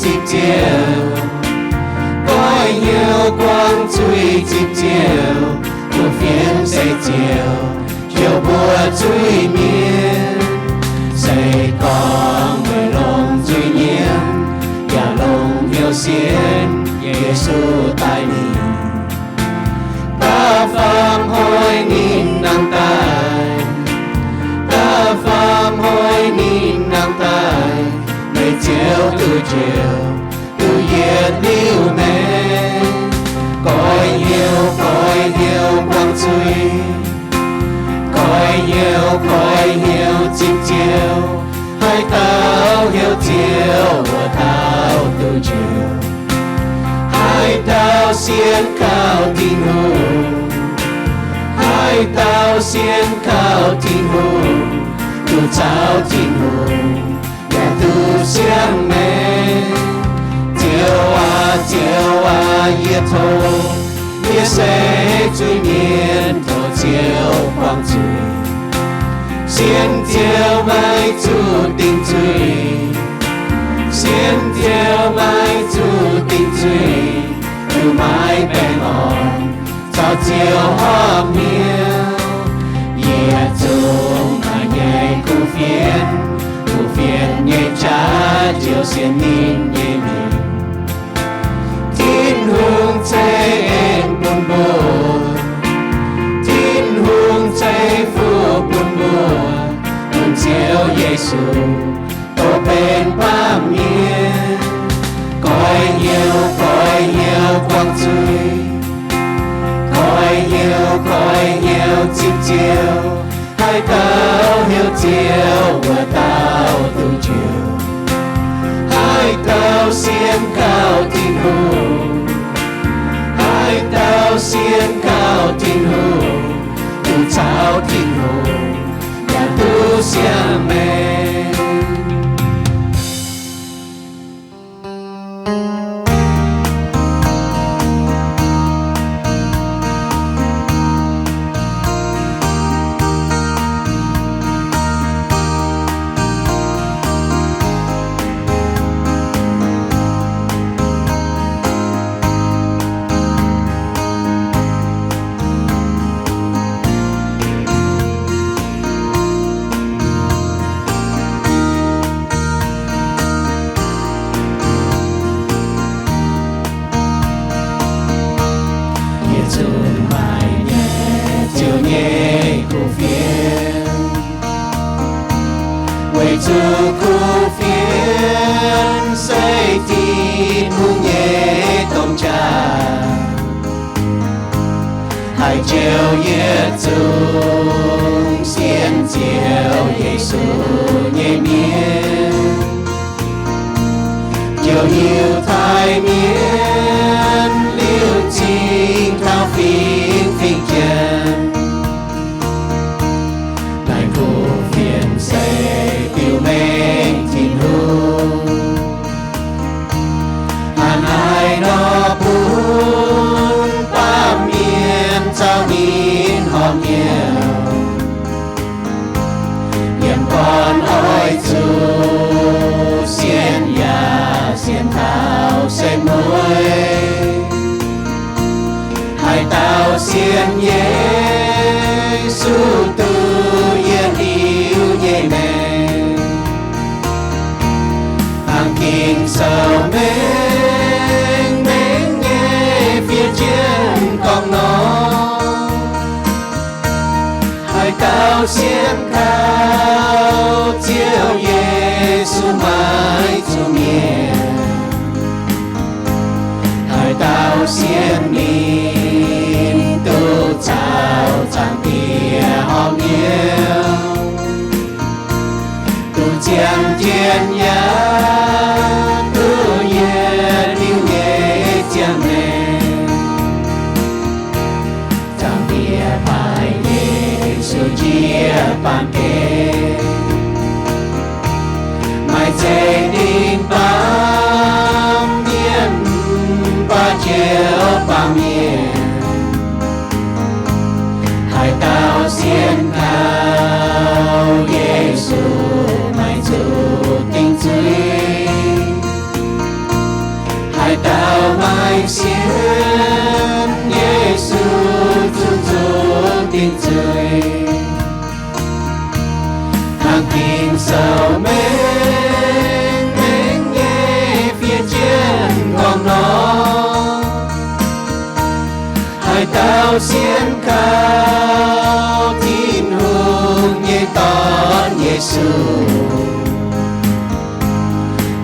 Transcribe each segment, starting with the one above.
zipv Ziouv, goiv hnyouv buangv zuiz zipv Ziouv, kuv fienx seix Ziouv, heuc mbuo zuiz-mienh. Se gorngv meih longc zuiz-nyiemv, yaac longc hnyouv sienx Yesu daaih mingh, da'faam hnoi ninh nangh daaih, da'faam hnoi ninh nangh daaih, meih Ziouv duqv njoux, duqv yietc liuz meih. Goiv hnyouv, goiv hnyouv buangv zuiz, goiv hnyouv, goiv hnyouv zipv Ziouv. Haaix dauh heuc Ziouv, wuov dauh duqv njoux. Haaix dauh sienx kaux Tin-Hungh, haaix dauh sienx kaux Tin-Hungh, duqv caux Tin-Hungh, yaac duqv siang-maengc. Ziouv aac, Ziouv aac, yie tov, yie se zuiz-mienh, tov Ziouv buangv zuiz. Sienx Ziouv maiv zuqc dingc zuiz, sienx Ziouv maiv zuqc dingc zuiz, duqv maiv baengh orn, caux Ziouv horpc hnyouv. Yietc zungv maaih nyei kuv fienx, kuv fienx nyei jaax ziouc sienx ninh nyei mienh. Tin-Hungh ceix en bun mbuo, Tin-Hungh ceix fuqv bun mbuo, bun Ziouv Yesu, dongh benx baamh mienh. Goiv hnyouv, goiv hnyouv buangv zuiz, goiv hnyouv, goiv hnyouv zipv Ziouv. Haaix dauh heuc Ziouv, wuov dauh duqv njoux. Haaix dauh sienx kaux Tin-Hungh, haaix dauh sienx kaux Tin-Hungh, duqv caux Tin-Hungh, yaac duqv siang-maengc. Yietc zungv maaih nyei Ziouv nyei kuv fienx, weic zuqc kuv fienx se Tin-Hungh nyei domh qaqv. Haiz Ziouv yietc zungv sienx Ziouv Yesu nyei mienh, ziouc hiuv taaih mienh liuz cingx taux fingx-fingx Janx. Naaiv kuv fienx se biux mengh Tin-Hungh, hnangv naaiv nor bun baamh mienh caux ninh horpc hnyouv, yiem gorn oix zuqc sienx yaac sienx taux se mueiz. Haaix dauh sienx Yesu duqv yietc liuz nyei maengc, hnangv Ging-Sou mengh mengh nyei fiev jienv gorngv nor, haaix dauh sienx kaux Ziouv Yesu maiv zuqc mietc. Haaix dauh sienx ninh duqv caux Zaangc Diex horpc hnyouv, duqv ziangh jienv yaac duqv yietc liuz nyei ziangh maengc. Zaangc Diex baaix Yesu jiez baamh gen, maaih zeiv-dingh baamh mienh, mv baac Ziouv baamh mienh. Haaix dauh sienx kaux Yesu maiv zuqc dingc zuiz. dauh mengh mengh nyei fiev jienv gorngv nor, haaix dauh sienx kaux Tin-Hungh nyei Dorn, Yesu,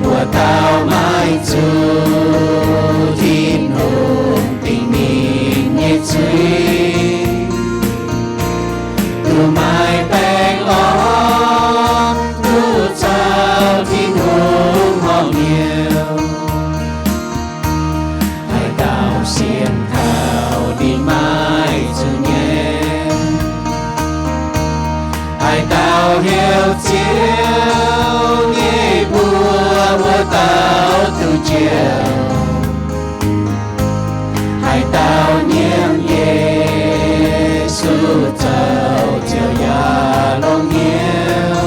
wuov dauh maiv zuqc Tin-Hungh dingc ninh nyei zuiz, duqv maaih baengh orn, duqv caux Tin-Hungh horpc hnyouv. Haaix dauh sienx kaux ninh maiv zuqc nyaiv. Haaix dauh heuc Ziouv nyei mbuox, wuov dauh duqv njoux. Haaix dauh nyiemc Yesu zoux Ziouv yaac longx hnyouv.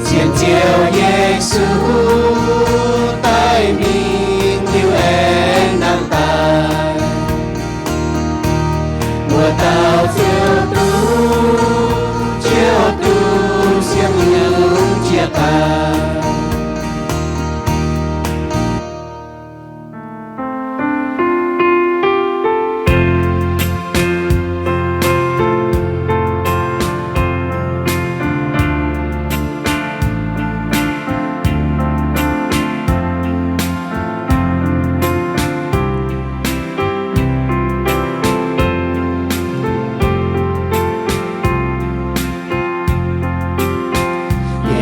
Sienx Ziouv Yesu daaih mingh liuz aengx nangh daaih. Wuov dauh ziouc duqv, ziouc duqv siemv yungz jiex daaih.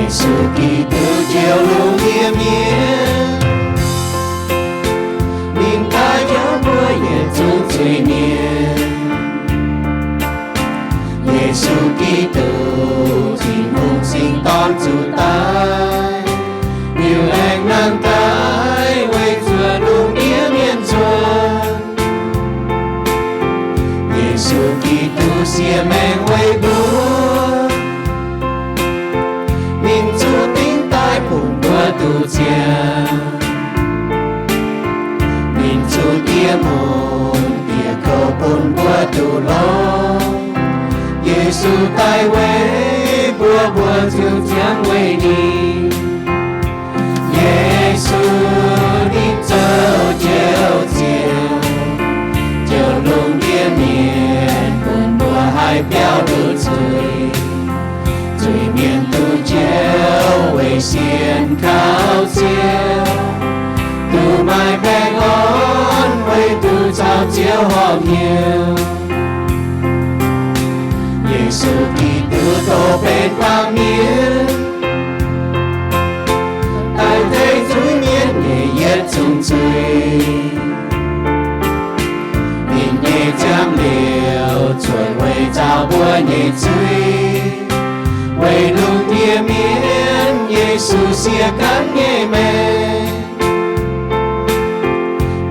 Yesu Giduc njoux lungh ndiev mienh, ninh daaih njoux mbuo yietc zungv zuiz-mienh. Yesu Giduc, Tin-Hungh Singx Dorn, zuqc daaih, liuz aengx nangh daaih weic zuotc lungh ndiev mienh nzuonx. Yesu Giduc siex maengc weic mbuo, ninh zuqc dingh daaih bun mbuo duqv ziangh. Ninh zuqc diex mun diex kouv bun mbuo duqv longx. Yesu daaih weic mbuo, mbuo ziouc ziangh weic ninh. Yesu ninh zoux Njoux Ziouv, njoux lungh ndiev mienh, bun mbuo haih biaux nduqc zuiz. Zuiz-mienh duqv njoux weic sienx kaux Ziouv, duqv maaih baengh orn weic duqv caux Ziouv horpc hnyouv. Yesu Giduc doh benx baamh mienh, daaih tengx zuiz-mienh nyei yietc zungv zuiz. Ninh nyei ziangh liuz cuotv weic nzaaux mbuo nyei zuiz. Weic lungh ndiev mienh, Yesu siev ganh nyei maengc.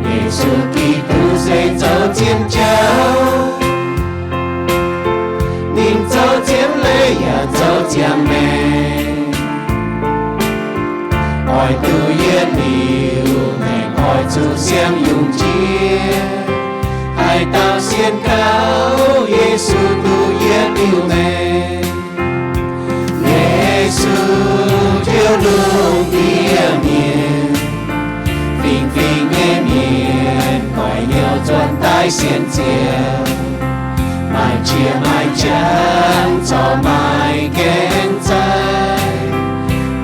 Yesu Giduc se zoux zien jauv, ninh zoux zien leiz yaac zoux ziangh maengc. Oix duqv yietc liuz maengc oix zuqc siang yungz jiex. Haaix dauh sienx kaux Yesu duqv yietc liuz maengc. Yesu njoux lungh ndiev mienh, fingx-fingx nyei mienh goiv hnyouv nzuonx daaih sienx Ziouv. Maaih qiex maaih jangx corc maaih gaengh zaih,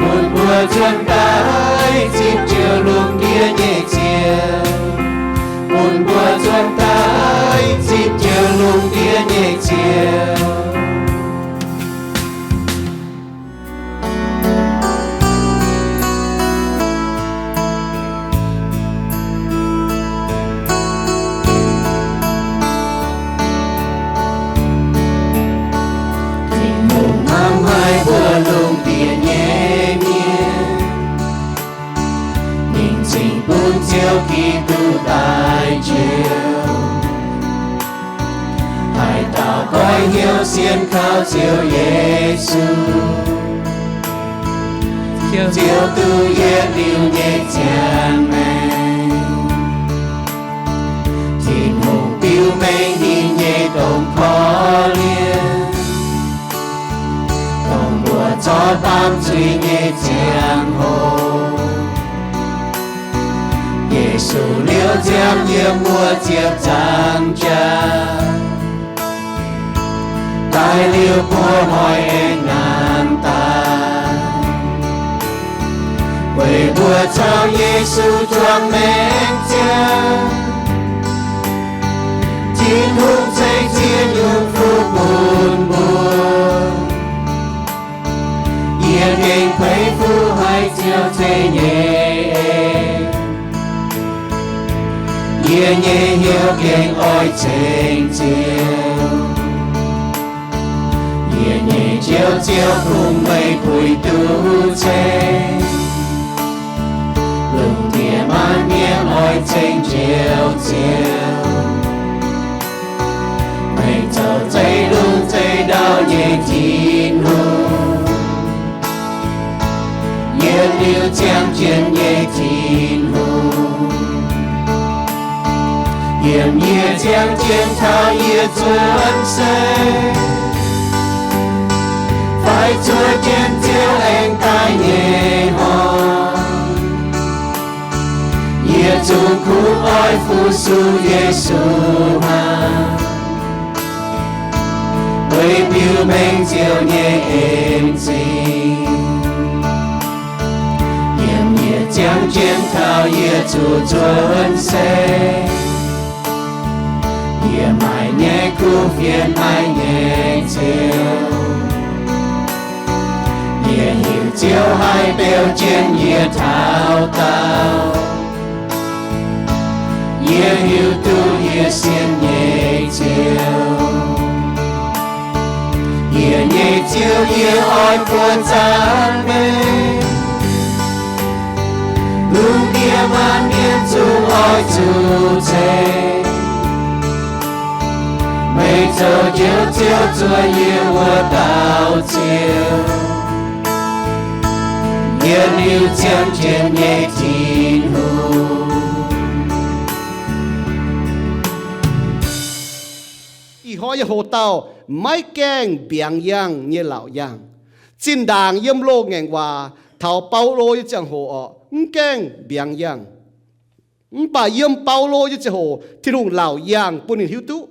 bun mbuo nzuonx daaih zipv njoux lungh ndiev nyei Ziouv. Bun mbuo nzuonx daaih zipv njoux lungh ndiev nyei Ziouv. Tin-Hungh hnamv haic mbuo lungh ndiev nyei mienh, ninh cingx bun Ziouv Giduc daaih njoux. Haaix dauh goiv hnyouv sienx kaux Ziouv Yesu, Ziouv duqv yietc liuz nyei ziangh maengc. Tin-Hungh biux mengh ninh nyei domh korv-lienh, dongh mbuo corc baamh zuiz nyei ziangh hoc, Yesu liouh nziaamv yiem wuov ziepc nzaangc jaax, daaih liuz buo hnoi aengx nanx daaih, weic mbuo caux Yesu juangc maengc ziangh. Tin-Hungh ceix ziex nyungc fuqv bun mbuo. Yie gengh peix fuqv haiz Ziouv zeiz nyei en. Yie nyei hnyouv gengh oix ceng Ziouv. Yie nyei Ziouv, Ziouv, kungx meih puix duqv ceng. Lungh ndiev maanc mienh oix ceng Njoux Ziouv. Meih zoux zeiv-lungh zeiv-ndau nyei Tin-Hungh, yietc liuz ziangh jienv nyei Tin-Hungh. Yiem yie ziangh jienv taux yie zuonx seix, fai zuov jienv Ziouv aengx daaih nyei hnoi, yie zungv kungx oix fu-sux Yesu hnangv, weic biux mengh Ziouv nyei en zingh. Yiem yie ziangh jienv taux yie zuqc zuonx seix, yie maaih nyei kuv fienx, maaih nyei Ziouv. Yie hiuv Ziouv haih beu jienv yie taux daauh. Yie hiuv duqv yie sienx nyei Ziouv. Yie nyei Ziouv, yie oix buatc zaangc Meih. Lungh ndiev maanc mienh zungv oix zuqc ceng Meih zoux Njoux Ziouv, zuov yie wuov dauh Ziouv, yietc liuz ziangh jienv nyei Tin-Hungh. Ih hnoi yie hoc dauh maiv gaengh mbiaangx yangh nyei laauc yaangh. Zinh ndaangc yiem loz-ngaengc waac taux Baulo nyei ziangh hoc orqc, mv gaengh mbiaangx yangh. Mv baac yiem Baulo nyei ziangh hoc Tin-Hungh laauc yaangh bun ninh hiuv duqv.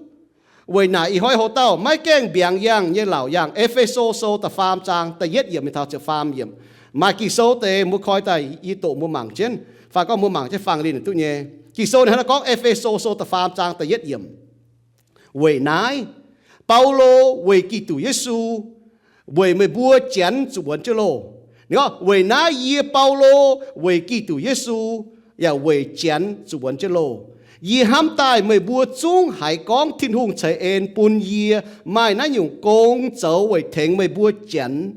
Weic naaic ih hnoi hoc dauh maiv gaengh mbiaangx yangh nyei laauc yaangh, E^fe^so Sou da'faam zaang da'yietv yiemc mingh taux ziepc faam yiemc. Maaih Ging-Sou deix mbuo koi daaih yie doqc mbuo mangc jienv, fai gorngv mbuo mangc jienv fangx linh duqv nyei. Ging-Sou ninh hnangv naaiv gorngv, E^fe^so Sou da'faam zaang da'yietv yiemc. Weic naaiv, Baulo weic Giduc Yesu, weic meih mbuo Janx zuqc wuonx jienv loh. Ninh gorngv, weic naaiv yie Baulo weic Giduc Yesu yaac weic Janx zuqc wuonx jienv loh. Yie hnamv daaih meih mbuo zungv haiz gorngv Tin-Hungh ceix en bun yie maaih naaiv nyungc gong zoux weic tengx meih mbuo Janx.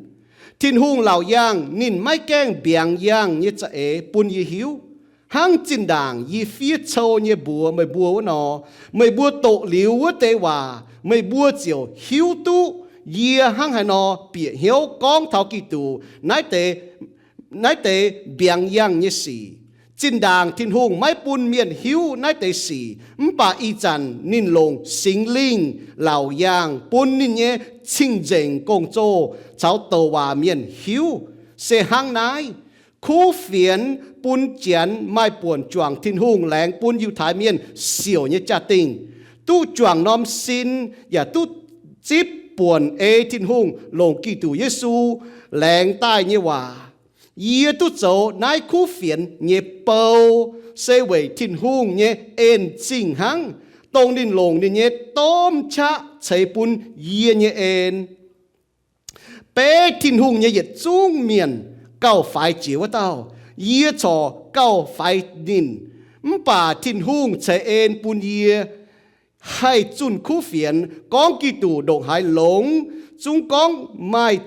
Tin-Hungh laauc yaangh ninh maiv gaengh mbiaangx yangh nyei za'eix bun yie hiuv, hnangv zinh ndaangc yie fiev cou nyei mbuox meih mbuo wuov nor. Meih mbuo doqc liuz wuov deix waac, meih mbuo ziouc hiuv duqv yie hnangv haaix nor bieqc hnyouv gorngv taux Giduc naaiv deix, naaiv deix mbiaangx yangh nyei sic. Zinh ndaangc Tin-Hungh maiv bun mienh hiuv naaiv deix sic, mv baac ih zanc ninh longc Singx Lingh laauc yaangh bun ninh nyei cing-nzengc gong-zoh caux douc waac mienh hiuv. Se hnangv naaiv, kuv fienx bun Janx maaih buonc juangc Tin-Hungh laengz bun Yiutai Mienh siouc nyei jaa-dingh, duqv juangc norm sin, yaac duqv zipv buonc ei Tin-Hungh longc Giduc Yesu laengz daaih nyei waac. Yie duqv zoux naaiv kuv fienx nyei bou se weic Tin-Hungh nyei en-zingh hnangv, dongh ninh longc ninh nyei domh qaqv ceix bun yie nyei en. Beiv Tin-Hungh nyei yietc zungv mienh gauh faix jiex wuov dauh, yie corc gauh faix ninh. Mv baac Tin-Hungh ceix en bun yie haih zunh kuv fienx gorngv Giduc ndongc haaix longx, zungv gorngv maaih,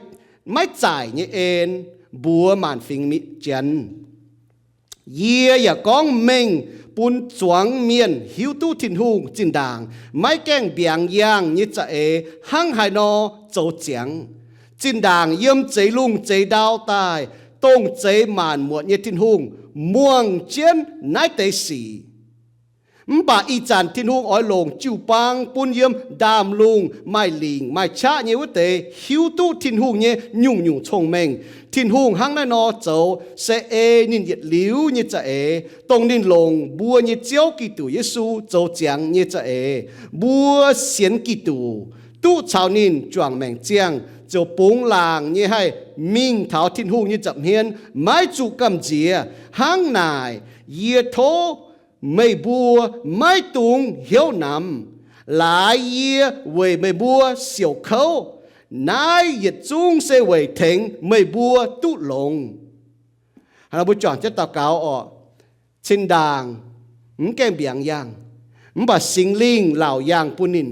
maiv zaaic nyei en mbuox maanc fingx Janx. Yie yaac gorngv mengh bun zuangx mienh hiuv duqv Tin-Hungh zinh ndaangc maiv gaengh mbiaangx yangh nyei za'eix hnangv haaix nor zoux ziangx. Zinh ndaangc yiem zeix lungh zeix ndau daaih, dongh zeix maanc muotc nyei Tin-Hungh muangx jienv naaiv deix sic. Mv baac ih zanc Tin-Hungh oix longc jiu-baang bun yiem ndaamv-lungh maaih lingc maaih qaqv nyei wuov deix hiuv duqv Tin-Hungh nyei nyungc-nyungc cong-mengh. Tin-Hungh hnangv naaiv nor zoux se ei ninh yietc liuz nyei za'eix, dongh ninh longc mbuo nyei Ziouv Giduc Yesu zoux ziangx nyei za'eix. Mbuo sienx Giduc, duqv caux ninh juangc maengc ziangh, ziouc bungx laangc nyei haih mingh taux Tin-Hungh nyei nza'hmien, maiv zuqc gamh nziex. Hnangv naaic, yie tov meih mbuo maiv dungx hnyouv namx. Laaix yie weic meih mbuo siouc kouv. Naaiv yietc zungv se weic tengx meih mbuo duqv longx. Hnangv naaiv mbuo juangc jienv daux gaux orqc. Cin-ndaangc mv gaengh mbiaangx yangh, mv baac Singx Lingh laauc yangh bun ninh,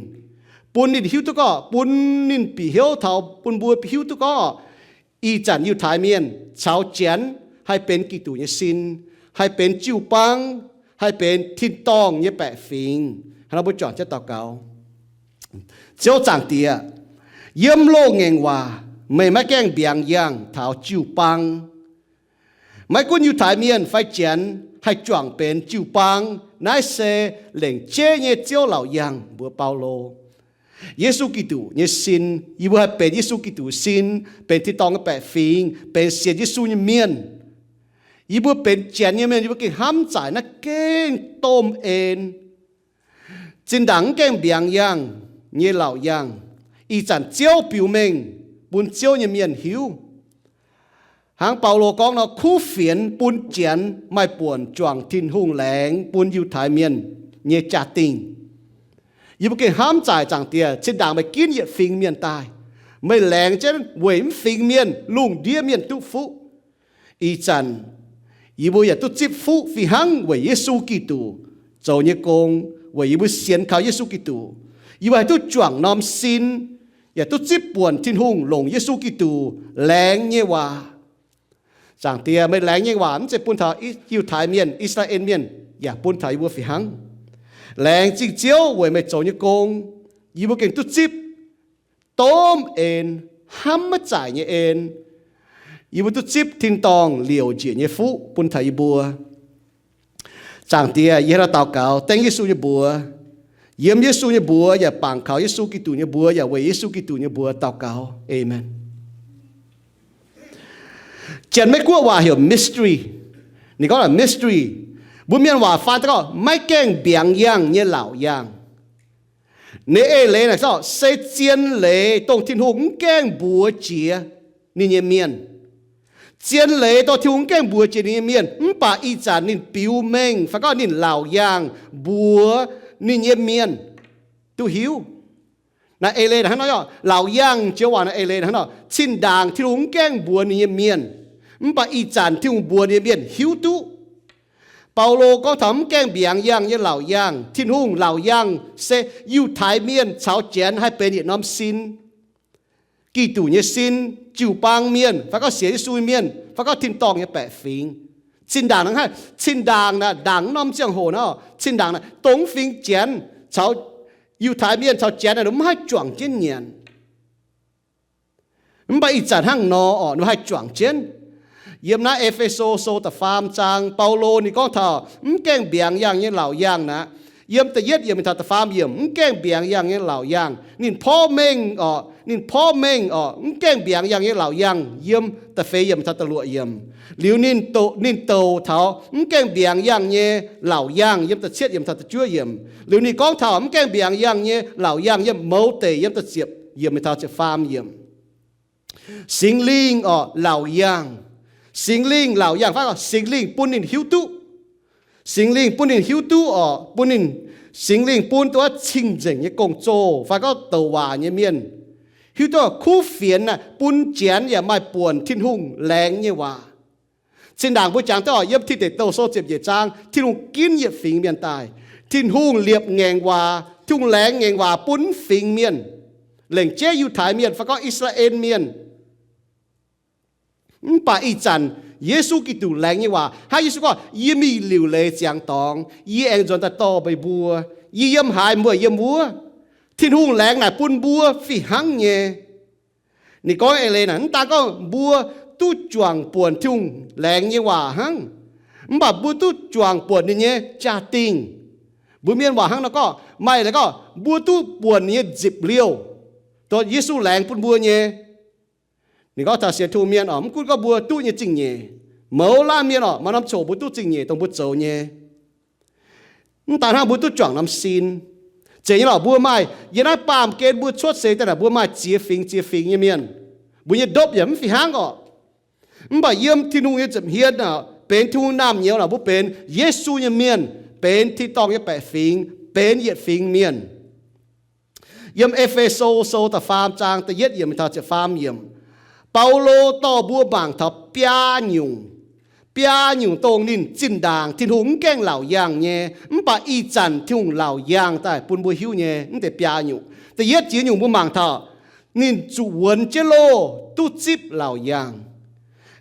bun ninh hiuv duqv gorngv, bun ninh bieqc hnyouv taux, bun mbuo bieqc hiuv duqv gorngv, ih zanc Yiutai Mienh caux Janx haih benx Giduc nyei sin, haih benx jiu-baang, haih benx tin-dorngh nyei baeqc fingx. Hnangv naaiv mbuo juangc jienv daux gaux. Ziouv Zaangc Diex, yiem loz-ngaengc waac meih maiv gaengh mbiaangx yangh taux jiu-baang. Maiv gunv Yiutai Mienh fai Janx haih juangc benx jiu-baang, naaiv se lengc jeiv nyei Ziouv laauc yangh mbuox Baulo. Yesu Giduc nyei sin, yie mbuo haih benx Yesu Giduc sin, benx tin-dorngh nyei baeqc fingx, benx sienx Yesu nyei mienh. Yie mbuo benx Janx nyei mienh, yie mbuo gengh hnamv zaaic naaiv gengh domh en. Zinh ndaangc mv gaengh mbiaangx yangh nyei laauc yangh, ih zanc Ziouv biux mengh bun Ziouv nyei mienh hiuv. Hnangv Baulo gorngv nor, kuv fienx bun Janx maaih buonc juangc Tin-Hungh laengz bun Yiutai Mienh nyei jaa-dingh. Yie mbuo gengh hnamv zaaic, Zaangc Diex, zinh ndaangc meih ginv yietc fingx mienh daaih, meih laengz jienv weic mv fingx mienh lungh ndiev mienh duqv fuqv. Ih zanc yie mbuo yaac duqv zipv fuqv fih hnangv weic Yesu Giduc zoux nyei gong, weic yie mbuo sienx kaux Yesu Giduc. Yie mbuo haih duqv juangc norm sin, yaac duqv zipv buonc Tin-Hungh longc Yesu Giduc laengz nyei waac. Zaangc Diex, meih laengz nyei waac mv zeiz bun taux Yiutai Mienh, I^saa^laa^en Mienh, yaac bun taux yie mbuo fih hnangv. Laengz zingh Ziouv weic meih zoux nyei gong, yie mbuo gengh duqv zipv domh en, hnamv maiv zaaic nyei en. Yie mbuo duqv zipv tin-dorngh liouc njiec nyei fuqv bun taux yie mbuo. Zaangc Diex, yie hnangv naaiv daux gaux dengv Yesu nyei mbuox, yiem Yesu nyei mbuox yaac bangc kaux Yesu Giduc nyei mbuox yaac weic Yesu Giduc nyei mbuox daux gaux. Aamen. Janx Meiv Guoqv waac heuc mystery. Ninh gorngv mystery, mbuo Mienh waac faan daaih gorngv maiv gaengh mbiaangx yangh nyei laauc yangh. Ninh eix leiz naaic se zien leiz dongh Tin-Hungh mv gaengh mbuox jiex ninh nyei mienh. Zien leiz dongh Tin-Hungh mv gaengh mbuox jiex ninh nyei mienh, mv baac ih zanc ninh biux mengh fai gorngv ninh laauc yangh mbuox ninh nyei mienh duqv hiuv. Naaiv eix leiz hnangv nor, laauc yangh joux waac naaiv eix leiz hnangv nor, zinh ndaangc Tin-Hungh mv gaengh mbuox ninh nyei mienh, mv baac ih zanc Tin-Hungh mbuox ninh nyei mienh hiuv duqv. Baulo gorngv taux mv gaengh mbiaangx yangh nyei laauc yangh. Tin-Hungh laauc yangh se Yiutai Mienh caux Janx haih benx yietc norm sin. Giduc nyei sin, jiu-baang mienh, fai gorngv sienx Yesu nyei mienh, fai gorngv tin-dorngh nyei baeqc fingx. Zinh ndaangc naaiv, zinh ndaangc naaiv, ndaangc norm ziangh hoc nor, zinh ndaangc naaiv dongh fingx Janx caux Yiutai Mienh caux Janx naaiv mv haih juangc jienv nyanc. Mv baac ih zanc hnangv nor orqc, ninh haih juangc jienv. Yiem naaiv E^fe^so Sou da'faam zaang, Baulo ninh gorngv taux mv gaengh mbiaangx yangh nyei laauc yangh naaiv. Yiem da'yietv yiemc mingh taux da'faam yiemc, mv gaengh mbiaangx yangh nyei laauc yangh. Ninh porv mengh orqc, ninh porv mengh orqc, mv gaengh mbiaangx yangh nyei laauc yangh yiem da'feix yiemc taux da'luoqc yiemc. Liuz ninh douc, ninh douc taux mv gaengh mbiaangx yangh nyei laauc yangh yiem da'cietv yiemc taux da'juov yiemc. Liuz ninh gorngv taux mv gaengh mbiaangx yangh nyei laauc yangh yiem mouz deic yiem da'ziepc yiemc mingh taux ziepc faam yiemc. Singx Lingh orqc, laauc yangh. Singx Lingh laauc yangh fai gorngv Singx Lingh bun ninh hiuv duqv. Singx Lingh bun ninh hiuv duqv orqc, bun ninh, Singx Lingh bun duqv cing-nzengc nyei gong-zoh fai gorngv douc waac nyei mienh hiuv duqv kuv fienx naaiv bun Janx yaac maaih buonc Tin-Hungh laengz nyei waac. Zinh ndaangc mbuo jangx duqv orqc, yiem Tin Deic Douh Sou ziepc nyeic zaang, Tin-Hungh ginv yietc fingx mienh daaih. Tin-Hungh liepc ngaengc waac, Tin-Hungh laengz ngaengc waac bun fingx mienh, lengc jeiv Yiutai Mienh fai gorngv I^saa^laa^en Mienh. Mv baac ih zanc Yesu Giduc laengz nyei waac hnangv Yesu gorngv, yie mingh liuc leiz ziangx dorngx, yie aengx nzuonx daaih dorh meih mbuo. Yie yiem haaix, meih mbuo yiem wuov. Tin-Hungh laengz naaic bun mbuo fih hnangv nyei. Ninh gorngv eix leiz naaic, mv daan gorngv mbuo duqv juangc buonc Tin-Hungh laengz nyei waac hnangv, mv baac mbuo duqv juangc buonc ninh nyei jaa-dingh. Mbuo mienh waac hnangv nor gorngv, maaih laaix gorngv mbuo duqv buonc nyei nzipc liouh, dongh Yesu laengz bun mbuo nyei. Ninh gorngv taux sienx Tin-Hungh mienh oc, mv gunv gorngv mbuo duqv nyei zingh nyeic, mouz laanh mienh oc, maaih norm coc mbuo duqv zingh nyeic dongh mbuo zoux nyei. Mv daan hnangv, mbuo duqv juangc norm sin. Zeiz nyei lorqc, mbuo maaih yiem naaiv baamh gen mbuo cuotv seix daaih naaic, mbuo maaih ziex fingx ziex fingx nyei mienh. Mbuo nyei ndopv yaac mv fih hnangv oc. Mv baac yiem Tin-Hungh nyei nza'hmien aah, benx Tin-Hungh naamh nyouz naaic, mbuo benx Yesu nyei mienh, benx tin-dorngh nyei baeqc fingx, benx yietc fingx mienh. Yiem E^fe^so Sou da'faam zaang da'yietv yiemc taux ziepc faam yiemc, Baulo dorh mbuo mangc taux biaa nyungc. Biaa nyungc dongh ninh zinh ndaangc Tin-Hungh mv gaengh laauc yangh nyei, mv baac ih zanc Tin-Hungh laauc yangh daaih bun mbuo hiuv nyei, mv deix biaa nyungc. Da'yietv jiex nyungc mbuo mangc taux ninh zuqc wuonx jienv loh duqv zipv laauc yangh.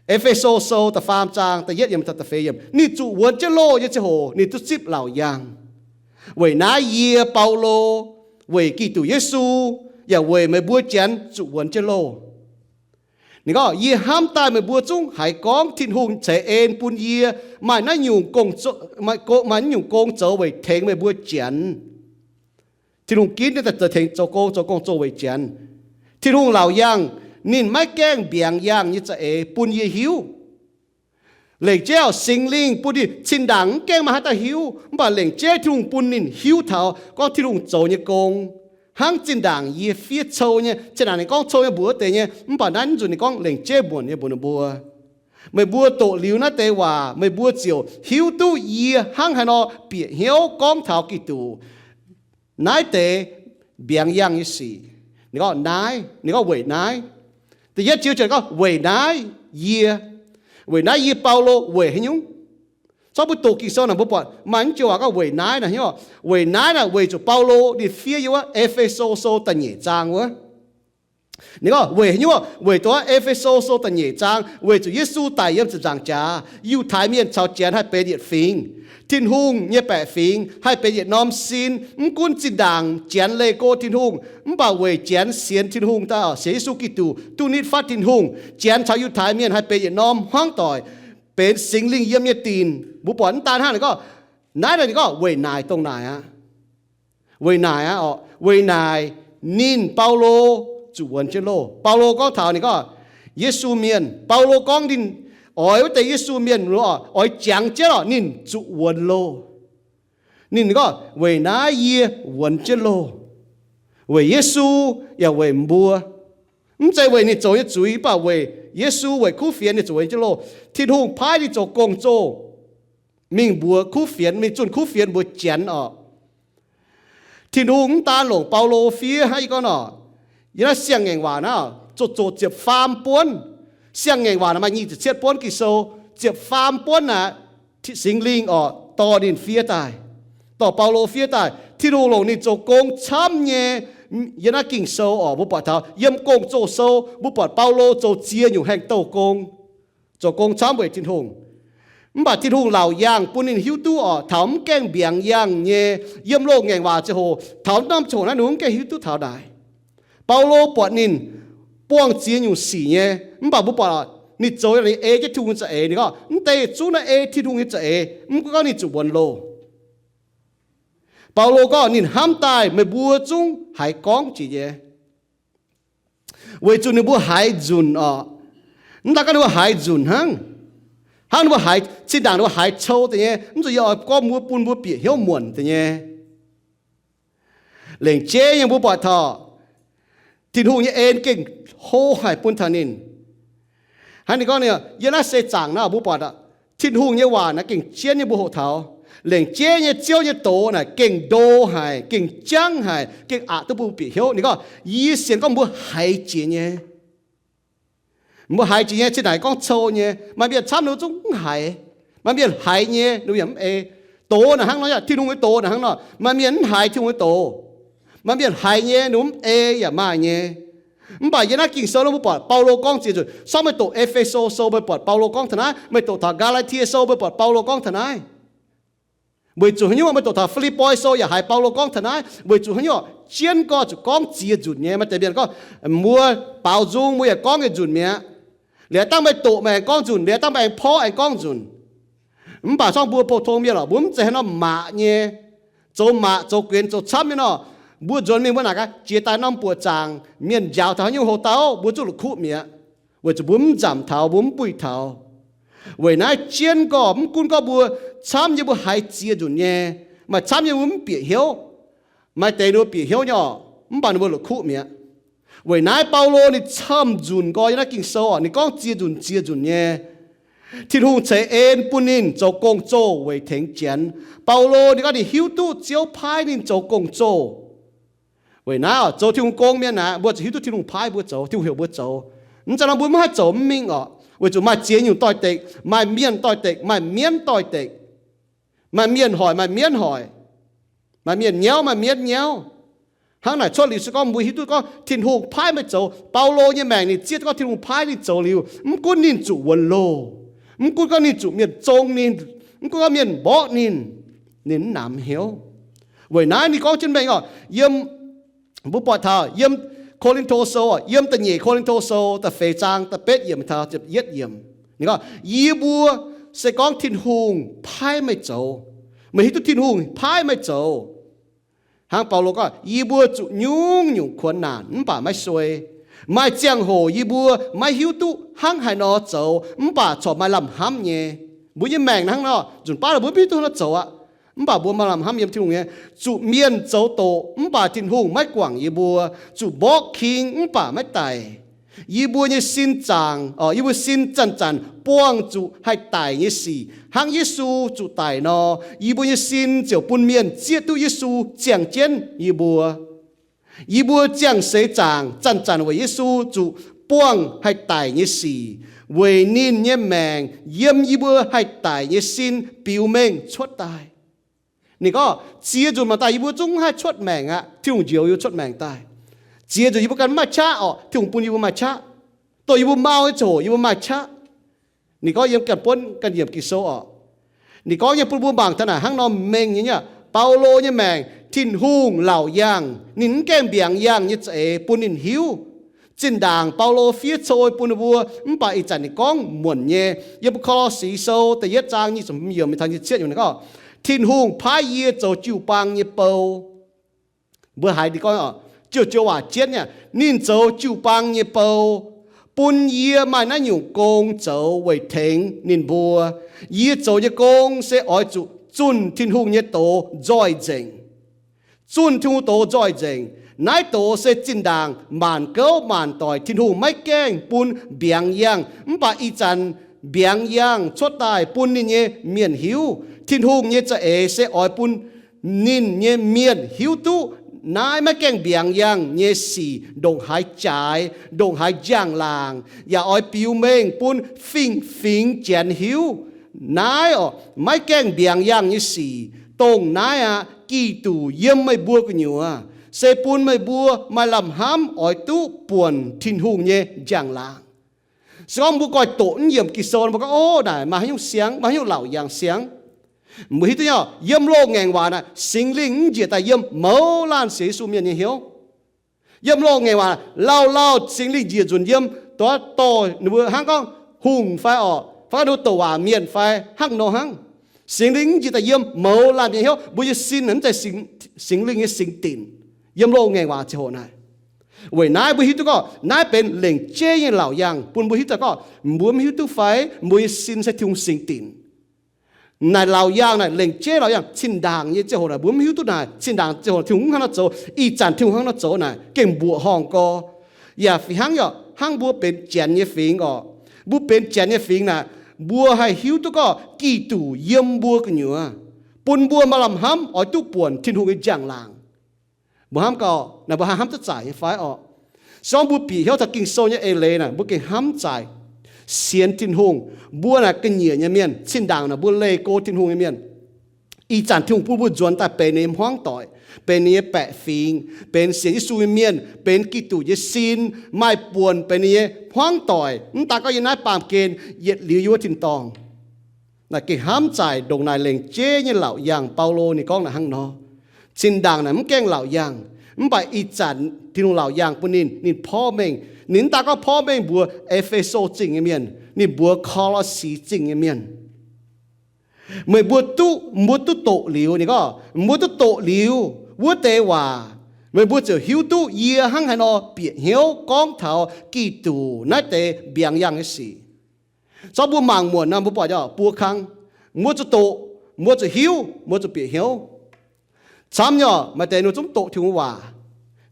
E^fe^so Sou da'faam zaang da'yietv yiemc taux da'feix yiemc, ninh zuqc wuonx jienv loh nyei ziangh hoc ninh duqv zipv laauc yangh. Weic naaiv yie, Baulo, weic Giduc Yesu, yaac weic meih mbuo Janx zuqc wuonx jienv loh. Ninh gorngv, yie hnamv daaih meih mbuo zungv haiz gorngv Tin-Hungh ceix en bun yie maaih naaiv nyungc gong, maaih naaiv nyungc gong zoux weic tengx meih mbuo Janx. Tin-Hungh ginv ninh daaih zoux tengx zoux gong, zoux gong zoh weic Janx. Tin-Hungh laauc yangh, ninh maiv gaengh mbiaangx yangh nyei za'eix bun yie hiuv. Lengc jeiv Singx Lingh bun ninh zinh ndaangc mv gaengh maaih haaix dauh hiuv, mv baac lengc jeiv Tin-Hungh bun ninh hiuv taux gorngv Tin-Hungh zoux nyei gong. Hnangv zinh ndaangc yie fiev cou nyei, zinh ndaangc ninh gorngv cou nyei mbuox wuov deix nyei, mv baac naaiv nzunc ninh gorngv lengc jeiv muonc nyei mbuox ninh mbuo. Meih mbuo doqc liuz naaiv deix waac, meih mbuo ziouc hiuv duqv yie hnangv haaix nor bieqc hnyouv gorngv taux Giduc naaiv deix mbiaangx yangh nyei sic. Ninh gorngv naaiv, ninh gorngv weic naaiv. Da'yietv joux gorngv weic naaiv yie, weic naaiv yie Baulo weic haaix nyungc? Corc mbuo doqc Ging-Sou naaic mbuo buatc maaih naaiv joux waac gorngv weic naaiv naaic hnyouv. Weic naaiv naaic weic zuqc Baulo ninh fiev yiem wuov E^fe^so Sou da'nyeic zaang wuov. Ninh gorngv weic haaix nyungc? Weic dongh E^fe^so Sou da'nyeic zaang, weic zuqc Yesu daic yiem ziepc nzaangc jaax, Yiutai Mienh caux Janx haih benx yietc fingx. Tin-Hungh nyei baeqc fingx haih benx yietc norm sin. Mv gunv zinh ndaangc Janx leih go Tin-Hungh, mv baac weic Janx sienx Tin-Hungh daaih, sienx Yesu Giduc duqv nitv fatv Tin-Hungh, Janx caux Yiutai Mienh haih benx yietc norm hmuangv doic, benx Singx Lingh yiem nyei dinc. Mbuo buatc mv daan hnangv ninh gorngv, naaiv naaic ninh gorngv weic naaic dongh naaic aqv. Weic naaic aqv oc, weic naaic ninh, Baulo, zuqc wuonx jienv loh. Baulo gorngv taux ninh gorngv Yesu Mienh. Baulo gorngv ninh oix wuov deix Yesu Mienh oix jangx jienv oc, ninh zuqc wuonx loh. Ninh gorngv, weic naaiv yie wuonx jienv loh, weic Yesu yaac weic mbuo. Mv zeiz weic ninh zoux nyei zuiz, mv baac weic Yesu, weic kuv fienx ninh zuqc wuonx jienv loh. Tin-Hungh paaiv ninh zoux gong-zoh mingh mbuox kuv fienx, mingh zunh kuv fienx mbuox Janx oc. Tin-Hungh mv daan longc Baulo fiev hnangv yie gorngv nor, yiem naaiv siang-ngaengc waac naaiv zoqc zoqc ziepc faam buonv. Siang-ngaengc waac naaiv maaih nyic ziepc cietv buonv Ging-Sou, ziepc faam buonv naaic Singx Lingh oc dorh ninh fiev daaih, dorh Baulo fiev daaih. Tin-Hungh longc ninh zoux gong camv nyei. Yiem naaiv Ging-Sou oc mbuo buatc taux yiem Gong-Zoh Sou mbuo buatc Baulo zoux ziex nyungc haengh douh gong, zoux gong camv weic Tin-Hungh. Mv baac Tin-Hungh laauc yangh bun ninh hiuv duqv oc, taux mv gaengh mbiaangx yangh nyei, yiem loz-ngaengc waac ziangh hoc, taux norm ziangh hoc naaiv ninh mv gaengh hiuv duqv taux naaic. Baulo buatc ninh buangh ziex nyungc sic nyei, mv baac mbuo buatc ninh zoux ninh ei jienv Tin-Hungh za'eix. Ninh gorngv mv deix zungv naaiv ei Tin-Hungh nyei za'eix, mv gunv gorngv ninh zuqc wuonx loh. Baulo gorngv ninh hnamv daaih meih mbuo zungv haiz gorngv jiex nyei, weic zuqc ninh mbuo haiz nzunc oc. Mv daan gorngv ninh mbuo haiz nzunc hnangv, hnangv ninh mbuo haiz, zinh ndaangc ninh mbuo haiz cou deix nyei, mv zuqc yie oix gorngv mbuo, bun mbuo bieqc hnyouv muonc deix nyei. Lengc jeiv nyei mbuo buatc taux Tin-Hungh nyei en gengh hlo haic bun taux ninh. Hnangv ninh gorngv, yiem naaiv seix zaangc naaiv mbuo buatc, Tin-Hungh nyei waac naaiv gengh jienv nyei mbuo hoqc taux. Lengc jeiv nyei Ziouv nyei doz naaic gengh ndo haic, gengh jangv haic, gengh aqc duqv mbuo bieqc hnyouv. Ninh gorngv, yie sienx gorngv mbuo haiz jiex nyei. Mbuo haiz jiex nyei, zinh ndaangc gorngv cou nyei, maaih mienh camv ninh zungv mv haiz. Maaih mienh haiz nyei ninh yaac mv ei. Doz naaic hnangv nor, Tin-Hungh nyei doz naaic hnangv nor, maaih mienh mv haiz Tin-Hungh nyei doz. Maaih mienh haiz nyei ninh mv ei yaac maaih nyei. Mv baac yiem naaiv Ging-Sou nor mbuo buatc Baulo gorngv ziex nzunc. Sorng meih doqc E^fe^so Sou meih buatc Baulo gorngv taux naaiv. Meih doqc taux Gaa^laa^tie Sou meih buatc Baulo gorngv taux naaiv. Weic zuqc haaix nyungc? Meih doqc taux Fi^lipv^poi Sou yaac haiz Baulo gorngv taux naaiv. Weic zuqc haaix nyungc? Jienv gorngv zuqc gorngv ziex nzunc nyei. Maaih deix mienh gorngv, mbuo baaux nzung mbuo yaac gorngv yietc nzunc mi'aqv. Liuz dangh meih doqc meih aengx gorngv nzunc, liuz dangh meih aengx porv aengx gorngv nzunc. Mv baac sorng mbuo pou-tong mienh oc, mbuo mv zeiz haaix nor maqc nyei. zoux maac, zoux guenx, zoux camv nyei nor, mbuo nzuonx mingh mbuo naaic gaax, jiex daaih norm buoqc zaangc, mienh njaaux taux haaix nyungc hoc dauh, mbuo zungv la'kuqv mi'aqv, weic zuqc mbuo mv nzamc taux, mbuo mv buih taux. Weic naaiv jienv gorx, mv gunv gorngv mbuo camv nyei mbuo haiz ziex nzunc nyei, maaih camv nyei mbuo mv bieqc hnyouv, maaih deix ninh mbuo bieqc hnyouv nyei orqc, mv baac ninh mbuo la'kuqv mi'aqv. Weic naaiv Baulo ninh camv nzunc nqoi yiem naaiv Ging-Sou orqc, ninh gorngv ziex nzunc ziex nzunc nyei. Tin-Hungh ceix en bun ninh zoux gong-zoh weic tengx Janx. Baulo ninh gorngv ninh hiuv duqv Ziouv paaiv ninh zoux gong-zoh. Weic naaiv oc, zoux Tin-Hungh gong mienh aqv, mbuo zuqc hiuv duqv Tin-Hungh paaiv mbuo zoux, Tin-Hungh heuc mbuo zoux. Mv zeiz nor mbuo mv haih zoux mv mingh oc, weic zuqc maaih ziex nyungc doix-dekc, maaih mienh doix-dekc, maaih mienv doix-dekc, maaih mienh hoic, maaih mienv hoic, maaih mienh nyauv, maaih mienv nyauv. Hnangv naaic cuotv liuz se gorngv mbuo hiuv duqv gorngv Tin-Hungh paaiv meih zoux. Baulo nyei maengc ninh zieqv duqv gorngv Tin-Hungh paaiv ninh zoux liuz, mv gunv ninh zuqc wuonx loh, mv gunv gorngv ninh zuqc mienh zong ninh, mv gunv gorngv mienh mborqv ninh, ninh mv namx hnyouv. Weic naaiv ninh gorngv jienv mengh oc, yiem, mbuo buatc taux yiem Ko^lin^to Sou, yiem da'nyeic Ko^lin^to Sou da'feix zaang da'betv yiemc taux da'yietv yiemc, ninh gorngv, yie mbuo se gorngv Tin-Hungh paaiv meih zoux. Meih hiuv duqv Tin-Hungh paaiv meih zoux. Hnangv Baulo gorngv, yie mbuo zuqc nyungc-nyungc kuonx naanc mv baac maiv suei. Maaih ziangh hoc yie mbuo maiv hiuv duqv hnangv haaix nor zoux mv baac corc maaih lamh hnamv nyei. Mbuo nyei maengc hnangv nor, nzunc baav mbuo mv hiuv duqv hnangv nor zoux aqv. Mv baac mbuo maaih lamh hnamv yiem Tin-Hungh nyei. Zuqc mienh zoux doqc mv baac Tin-Hungh maiv guangc yie mbuo. Zuqc mborqv king mv baac maiv daic. Yie mbuo nyei sin zaangc, yie mbuo sin zanc-zanc buangh zuqc haih daic nyei sic hnangv Yesu zuqc daic nor, yie mbuo nyei sin ziouc bun mienh zieqv duqv Yesu ziangh jienv yie mbuo. Yie mbuo ziangh seix zaangc zanc-zanc weic Yesu zuqc buangh haih daic nyei sic, weic ninh nyei maengc yiem yie mbuo haih daic nyei sin biux mengh cuotv daaih. Ninh gorngv ziex nzunc mangc daaih yie mbuo zungv haih cuotv maengc aqv. Tin-Hungh njoux yie mbuo cuotv maengc daaih. Ziex nzunc yie mbuo ganh mv maaih qaqv orqc, Tin-Hungh bun yie mbuo maaih qaqv. Dongh yie mbuo mau nyei ziangh hoc yie mbuo maaih qaqv. Ninh gorngv yiem ganh buonv ganh yiemc Ging-Sou orqc, ninh gorngv nyei bun mbuo mangc taux naaic hnangv nor mengh nyei. Baulo nyei maengc Tin-Hungh laauc yangh, ninh mv gaengh mbiaangx yangh nyei za'eix bun ninh hiuv. Zinh ndaangc Baulo fiev cou bun ninh mbuo mv baac ih zanc ninh gorngv muonc nyei. Yiem Ko^lo^si Sou da'yietv zaang nyic ziepc hmz yiemc taux nyic ziepc cietv yiemc ninh gorngv, Tin-Hungh paaiv yie zoux jiu-baang nyei bou. Mbuo haiz ninh gorngv, jiu-joux waac jienv nyei, ninh zoux jiu-baang nyei bou, bun yie maaih naaiv nyungc gong zoux weic tengx ninh mbuo. Yie zoux nyei gong se oix zuqc zunh Tin-Hungh nyei doz nzoih nzengc. Zunh Tin-Hungh doz nzoih nzengc. Naaiv doz se zinh ndaangc maanc gouv maanc doic Tin-Hungh maiv gaengh bun mbiaangx yangh, mv baac ih zanc mbiaangx yangh cuotv daaih bun ninh nyei mienh hiuv. Tin-Hungh nyei za'eix se oix bun ninh nyei mienh hiuv duqv naaiv maiv gaengh mbiaangx yangh nyei sic ndongc haaix jaaix, ndongc haaix njang-laangc, yaac oix biux mengh bun fingx-fingx Janx hiuv. Naaiv oc, maiv gaengh mbiaangx yangh nyei sic, dongh naaiv aqv, Giduc yiem meih mbuo gu'nyuoz, se bun meih mbuo maaih lamh hnamv oix duqv buonc Tin-Hungh nyei njang-laangc. Se gorngv mbuo goiv doqc naaiv yiemc Ging-Sou, mbuo gorngv, ov, naaic maaih haaix nyungc siang, maaih haaix nyungc laauc yangh siang. Mbuo hiuv duqv nyei, yiem loz-ngaengc waac naaic Singx Lingh mv njiec daaih yiem mouz laanh sienx Yesu mienh nyei hnyouv. Yiem loz-ngaengc waac lauh lauh Singx Lingh njiec nzunc yiem, dongh dorh ninh mbuo hnangv gorngv hungh fai orqc, fai gorngv ninh mbuo douc waac mienh fai hnangv nor hnangv. Singx Lingh mv njiec daaih yiem mouz laanh nyei hnyouv. Mbuo nyei sin mv zeiz Singx Lingh nyei singx dinc yiem loz-ngaengc waac ziangh hoc naaic. Weic naaiv mbuo hiuv duqv gorngv naaiv benx lengc jeiv nyei laauc yangh bun mbuo hiuv duqv gorngv mbuo mv hiuv duqv fai mbuo nyei sin se Tin-Hungh singx dinc. Naaic laauc yangh naaic lengc jeiv laauc yangh, cin-ndaangc nyei ziangh hoc naaic mbuo mv hiuv duqv naaic, cin-ndaangc ziangh hoc Tin-Hungh mv hnangv nor zoux, ih zanc Tin-Hungh hnangv nor zoux naaic gengh mbuoqc horngh gorx. Yaac fih hnangv yaac hnangv mbuo benx Janx nyei fingx orqc, mbuo benx Janx nyei fingx naaic, mbuo haih hiuv duqv gorngv Giduc yiem mbuo gu'nyuoz, bun mbuo maaih lamh hnamv oix duqv buonc Tin-Hungh nyei njang-laangc. Mbuo hnamv gau, naaic mbuo haih hnamv duqv zaaic nyei fai orqc? Se gorngv mbuo bieqc hnyouv taux Ging-Sou nyei eix leiz naaic, mbuo gengh hnamv zaaic sienx Tin-Hungh. Mbuo naaic ga'nyiec nyei mienh, cin-ndaangc naaic mbuo leih go Tin-Hungh nyei mienh. Ih zanc Tin-Hungh bun mbuo nzuonx daaih benx ninh nyei hmuangv doic, benx ninh nyei baeqc fingx, benx sienx Yesu nyei mienh, benx Giduc nyei sin, maaih buonc benx ninh nyei hmuangv doic. Mv daaih gorngv yiem naaiv baamh gen, yietc liuz yiem wuov tin-dorngh. Naaic gengh hnamv zaaic ndongc naaic lengc jeiv nyei laauc yangh. Baulo ninh gorngv naaic hnangv nor. Cin-ndaangc naaic mv gaengh laauc yangh, mv baac ih zanc Tin-Hungh laauc yangh bun ninh, ninh porv mengh. Ninh mv daaih gorngv porv mengh mbuox E^fe^so Zingh nyei mienh, ninh mbuox Ko^lo^si Zingh nyei mienh. Meih mbuo duqv, mbuo duqv doqc liuz, ninh gorngv, mbuo duqv doqc liuz wuov deix waac, meih mbuo ziouc hiuv duqv yie hnangv haaix nor bieqc hnyouv gorngv taux Giduc naaiv deix mbiaangx yangh nyei sic. Zorqv mbuo mangc muonc nor, mbuo buatc nyei buo kang. Mbuo zuqc doqc, mbuo zuqc hiuv, mbuo zuqc bieqc hnyouv. Camv nyei, maaih deix ninh zungv doqc Tin-Hungh waac.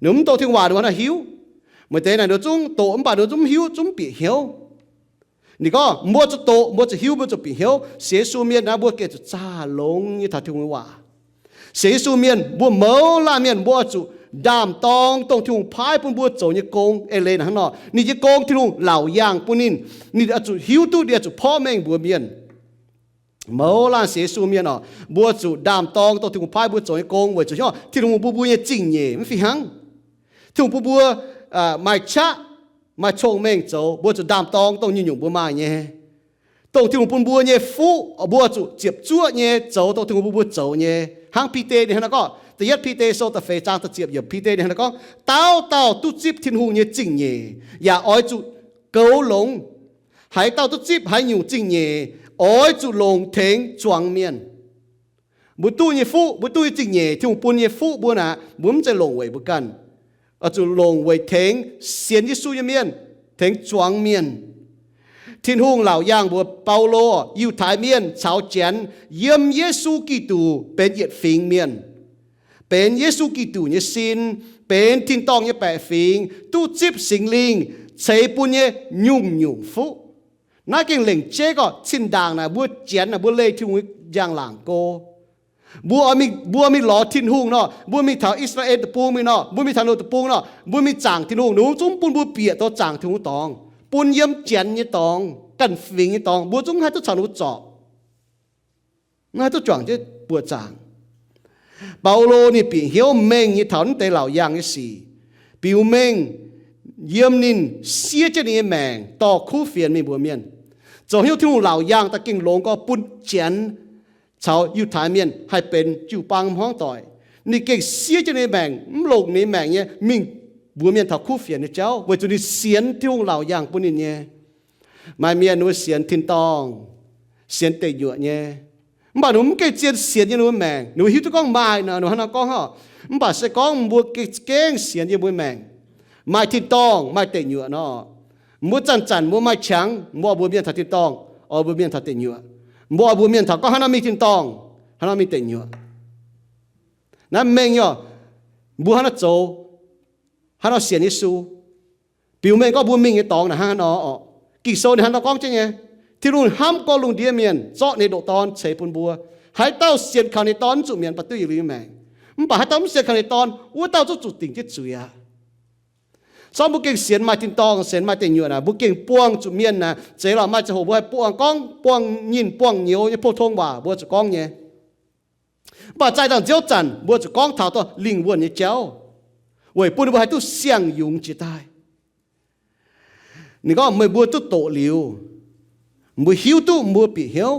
Ninh mv doqc Tin-Hungh waac, ninh hnangv naaiv hiuv. Maaih deix naaic ninh zungv doqc mv baac ninh zungv mv hiuv, zungv mv bieqc hnyouv. Ninh gorngv, mbuo zuqc doqc, mbuo zuqc hiuv, mbuo zuqc bieqc hnyouv. Sienx Yesu mienh naaiv, mbuo gengh zuqc zaah longx nyei taux Tin-Hungh nyei waac. Sienx Yesu mienh, mbuo mouz laanh mienh, mbuo oix zuqc ndaam-dorng dongh Tin-Hungh paaiv bun mbuo zoux nyei gong. Eix leiz naaic hnangv nor, ninh nyei gong Tin-Hungh laauc yaangh bun ninh, ninh oix zuqc hiuv duqv, ninh oix zuqc porv mengh mbuox mienh. Mouz laanh sienx Yesu mienh oc, mbuo zuqc ndaam-dorng dongh Tin-Hungh paaiv mbuo zoux nyei gong weic zuqc hnyouv Tin-Hungh bun mbuo nyei zingh nyeic mv fih hnangv. Tin-Hungh bun mbuo maaih qaqv, maaih cong-mengh zoux, mbuo zuqc ndaam-dorng dongh nyungc-nyungc mbuo maaih nyei. Dongh Tin-Hungh bun mbuo nyei fuqv, mbuo zuqc ziepc zuoqv nyei zoux dongh Tin-Hungh bun mbuo zoux nyei. Hnangv Bide ninh hnangv naaiv gorngv, da'yietv Bide sou da'feix zaang da'ziepc yiemc, Bide ninh hnangv naaiv gorngv, dauh dauh duqv zipv Tin-Hungh nyei zingh nyeic, yaac oix zuqc goux longx. Haaix dauh duqv zipv haaix nyungc zingh nyeic, oix zuqc longc tengx zuangx mienh. Mbuo duqv nyei fuqv, mbuo duqv nyei zingh nyeic, Tin-Hungh bun nyei fuqv mbuo naaic, mbuo mv zeiz longc weic mbuo ganh. Oix zuqc longc weic tengx sienx Yesu nyei mienh, tengx zuangx mienh. Tin-Hungh laauc yaangh mbuox Baulo, Yiutai Mienh caux Janx yiem Yesu Giduc benx yietc fingx mienh, benx Yesu Giduc nyei sin, benx tin-dorngh nyei baeqc fingx, duqv zipv Singx Lingh ceix bun nyei nyungc-nyungc fuqv. Naaiv gengh lengc jeiv gorqv cin-ndaangc naaic mbuo Janx naaic mbuo leih Tin-Hungh nyei njang-laangc go. Mbuo, mbuo mingh lorz Tin-Hungh nor, mbuo mingh taux I^saa^laa^en Deic-Bung mingh nor, mbuo mingh taux ninh deic-bung nor, mbuo mingh zaangc Tin-Hungh, ninh zungv bun mbuo bieqc taux zaangc Tin-Hungh dorngx, bun yiem Janx nyei dorngx, ganh fingx nyei dorngx, mbuo zungv haih duqv caux ninh mbuo zorpc. Mv haih duqv juangc jienv buoqc zaangc. Baulo ninh bieqc hnyouv mengh nyei taux naaiv deix laauc yaangh nyei sic, biux mengh yiem ninh siev jienv ninh nyei maengc dorh kuv fienx mingh mbuox mienh. Zoux hnyouv Tin-Hungh laauc yaangh daaih gengh longx gorx bun Janx caux Yiutai Mienh haih benx jiu-baang hmuangv doic. Ninh gengh siev jienv ninh nyei maengc, mv longc ninh nyei maengc nyei mingh mbuox mienh taux kuv fienx nyei jauv, weic zuqc ninh sienx Tin-Hungh laauc yaangh bun ninh nyei. Maaih mienh ninh mbuo sienx tin-dorngh, sienx deic nyuoqc nyei, mv baac ninh mbuo mv gengh zien sienx yiem ninh mbuo maengc. Ninh mbuo hiuv duqv gorngv maaih nor, ninh mbuo hnangv nor gorngv oc. Mv baac se gorngv mbuo gengh sienx yiem mbuo maengc, maaih tin-dorngh, maaih deic nyuoqc nor, mbuo zanc-zanc mbuo maaih qangx, mbuo oix mbuox mienh taux tin-dorngh, oix mbuox mienh taux deic nyuoqc. Mbuo oix mbuox mienh taux gorngv haaix nor mingh tin-dorngh, haaix nor mingh deic nyuoqc. Naaiv mengh nyei, mbuo haaix nor zoux, haaix nor sienx Yesu, biux mengh gorngv mbuo mingh nyei dorngx naaic hnangv haaix nor oc. Ging-Sou ninh hnangv nor gorngv jienv nyei, Tin-Hungh hnamv gorx lungh ndiev mienh, zorqv ninh nyei ndoqc Dorn ceix bun mbuo. Haaix dauh sienx kaux ninh nyei Dorn mv zuqc mietc, mv baac duqv yietc liuz nyei maengc. Mv baac haaix dauh mv sienx kaux ninh nyei Dorn, wuov dauh zungv zuqc dingc jienv zuiz aqv. Zorqv mbuo gengh sienx maaih tin-dorngh, sienx maaih deic nyuoqc naaic, mbuo gengh buangh zuqc mienh naaic, zeiz lorqc maaih ziangh hoc mbuo haih buangh gorngv, buangh nyinh buangh nyouz nyei pou-tong waac mbuo zuqc gorngv nyei. Mv baac zaih nzangc-nziouv zanc mbuo zuqc gorngv taux dongh lingh wuonh nyei jauv, weic bun ninh mbuo haih duqv siang-yungz jiex daaih. Ninh gorngv, meih mbuo duqv doqc liuz, mbuo hiuv duqv, mbuo bieqc hnyouv.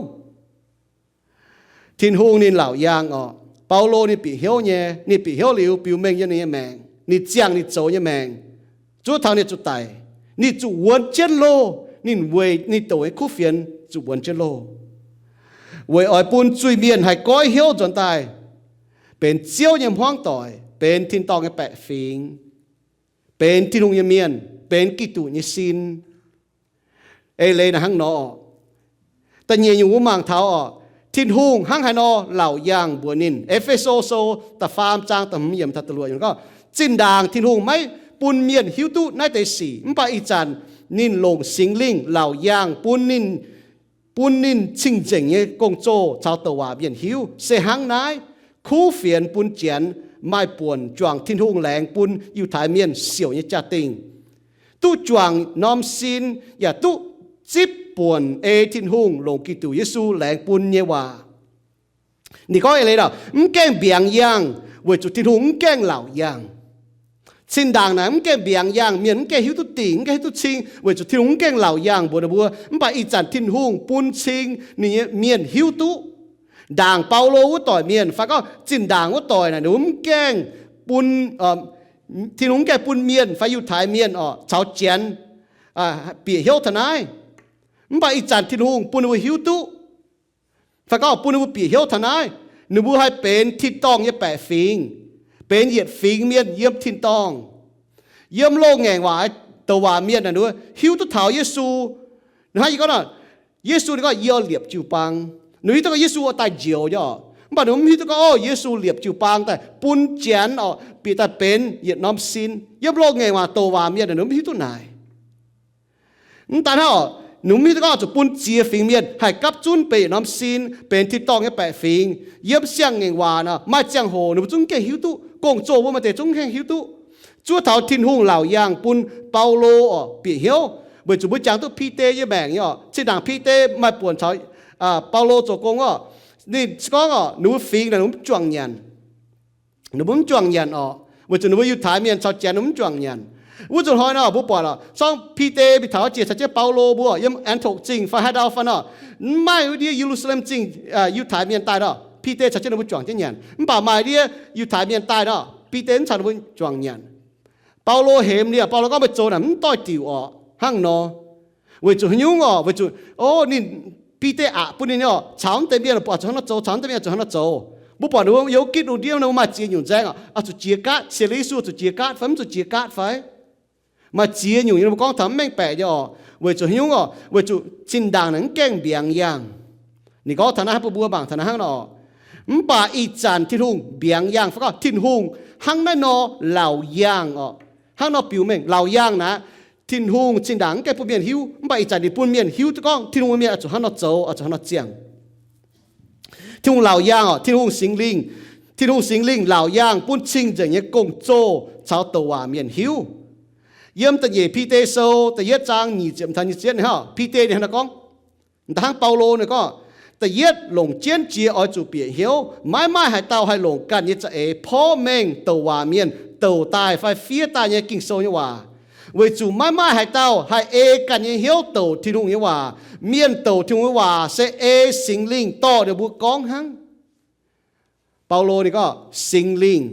Tin-Hungh ninh laauc yaangh oc. Baulo ninh bieqc hnyouv nyei, ninh bieqc hnyouv liuz biux mengh yiem ninh nyei maengc, ninh ziangh ninh zoux nyei maengc, zuov taux ninh zuqc daic, ninh zuqc wuonx jienv loh. Ninh weic ninh douc nyei kuv fienx zuqc wuonx jienv loh, weic oix bun zuiz-mienh haih goiv hnyouv nzuonx daaih benx Ziouv nyei hmuangv doic, benx tin-dorngh nyei baeqc fingx, benx Tin-Hungh nyei mienh, benx Giduc nyei sin. Eix leiz naaic hnangv nor oc. Da'nyeic nyungc wuov mangc taux oc, Tin-Hungh hnangv haaix nor laauc yaangh mbuox ninh. E^fe^so Sou da'faam zaang da'hmz yiemc taux da'luoqc yiemc gorngv, zinh ndaangc Tin-Hungh maiv bun mienh hiuv duqv naaiv deix sic, mv baac ih zanc ninh longc Singx Lingh laauc yaangh bun ninh, bun ninh cing-nzengc nyei gong-zoh caux douc waac mienh hiuv. Se hnangv naaiv, kuv fienx bun Janx maaih buonc juangc Tin-Hungh laengz bun Yiutai Mienh siouc nyei jaa-dingh, duqv juangc norm sin, yaac duqv zipv buonc ei Tin-Hungh longc Giduc Yesu laengz bun nyei waac. Ninh gorngv eix leiz naaic, mv gaengh mbiaangx yangh weic zuqc Tin-Hungh mv gaengh laauc yaangh. Zinh ndaangc naaic mv gaengh mbiaangx yangh, mienh mv gaengh hiuv duqv dingc, mv gaengh hiuv duqv cing, weic zuqc Tin-Hungh mv gaengh laauc yaangh mbuox ninh mbuo. Mv baac ih zanc Tin-Hungh bun cing ninh nyei mienh hiuv duqv. Ndaangc Baulo wuov doic mienh fai gorngv zinh ndaangc wuov doic naaic, ninh mbuo mv gaengh bun, Tin-Hungh mv gaengh bun mienh fai Yiutai Mienh oc caux Janx bieqc hnyouv taux naaiv. Mv baac ih zanc Tin-Hungh bun ninh mbuo hiuv duqv. Fai gorngv bun ninh mbuo bieqc hnyouv taux naaiv, ninh mbuo haih benx tin-dorngh nyei baeqc fingx, benx yietc fingx mienh yiem tin-dorngh. Yiem loz-ngaengc waac douc waac mienh naaic, ninh mbuo hiuv duqv taux Yesu. Ninh hnangv yie gorngv nor, Yesu ninh gorngv, Yie oix liepc jiu-baang. Ninh hiuv duqv gorngv Yesu oix daaih njoux nyei oc. Mv baac ninh mv hiuv duqv gorngv, o, Yesu liepc jiu-baang daaih bun janx oc, bieqc daaih benx yietc norm sin. Yiem loz-ngaengc waac douc waac mienh naaic, ninh mv hiuv duqv naaic. Mv daan hnangv oc, ninh mv hiuv duqv gorngv zuqc bun ziex fingx mienh haih gapv zunv benx yietc norm sin, benx tin-dorngh nyei baeqc fingx. Yiem siang-ngaengc waac nor, maaih ziangh hoc ninh mbuo zungv mv gaengh hiuv duqv. Gong-zoh mbuo maaih deix zungv mv gaengh hiuv duqv. Zuov taux Tin-Hungh laauc yaangh bun Baulo oc bieqc hnyouv, weic zuqc mbuo jangx duqv Bide nyei maengc nyei oc. Zinh ndaangc Bide maaih buonc caux Baulo zoux gong oc, ninh se gorngv oc, ninh mbuo fingx naaic ninh mbuo mv juangc nyanc. Ninh mbuo mv juangc nyanc oc, weic zuqc ninh mbuo Yiutai Mienh caux Janx ninh mbuo mv juangc nyanc. Wuov nzunc hnoi nor, mbuo buatc oc, zorngv Bide bieqc taux jiex caux jienv Baulo mbuo yiem An^tok Zingh fai haaix ndau fai nor, mv maaih wuov ndiev Ye^lu^saa^lem Zingh Yiutai Mienh daaih nor, Bide caux jienv ninh mbuo juangc jienv nyanc. Mv baac maaih ndiev Yiutai Mienh daaih nor, Bide mv caux ninh mbuo juangc nyanc. Baulo hemx ninh, Baulo gorngv, Meih zoux naaic mv doix-diuc oc. Hnangv nor, weic zuqc haaix nyungc oc? Weic zuqc, o, ninh, Bide aqc bun ninh oc, caux mv deix mienh buatc zuqc hnangv nor zoux, caux mv deix mienh zuqc hnangv nor zoux. Mbuo buatc ninh mbuo yiem gitv lungh ndiev ninh mbuo maaih ziex nyungc nzaeng oc, oix zuqc jiex gaatv, sienx Yesu zuqc jiex gaatv fai mv zuqc jiex gaatv fai? Maaih ziex nyungc nyei, mbuo gorngv taux mv mengh baeqc nyei oc. Weic zuqc haaix nyungc oc? Weic zuqc zinh ndaangc naaic mv gaengh mbiaangx yaangh. Ninh gorngv taux naaiv hnangv bun mbuo mangc taux naaiv hnangv nor oc. Mv baac ih zanc Tin-Hungh mbiaangx yaangh fai gorngv Tin-Hungh hnangv naaiv nor laauc yaangh oc. Hnangv nor biux mengh laauc yaangh naaic, Tin-Hungh zinh ndaangc mv gaengh bun mienh hiuv, mv baac ih zanc ninh bun mienh hiuv duqv gorngv Tin-Hungh mienh oix zuqc hnangv nor zoux, oix zuqc hnangv nor ziangh. Tin-Hungh laauc yaangh oc, Tin-Hungh Singx Lingh, Tin-Hungh Singx Lingh laauc yaangh bun cing-nzengc nyei gong-zoh caux douc waac mienh hiuv. Yiem da'nyeic Bide Sou da'yietv zaang nyic ziepc taux nyic ziepc yietv hnangv, Bide ninh hnangv naaiv gorngv, da'hnangv Baulo ninh gorngv, da'yietv longc jienv jiex oix zuqc bieqc hnyouv, maiv maaih haaix dauh haih longc ganh nyei za'eix porv mengh douc waac mienh douc daaih fai fiev daaih nyei Ging-Sou nyei waac. Weic zuqc maiv maaih haaix dauh haih ei ganh nyei hnyouv douc Tin-Hungh nyei waac. Mienh douc Tin-Hungh nyei waac se ei Singx Lingh dorh ninh mbuo gorngv hnangv. Baulo ninh gorngv Singx Lingh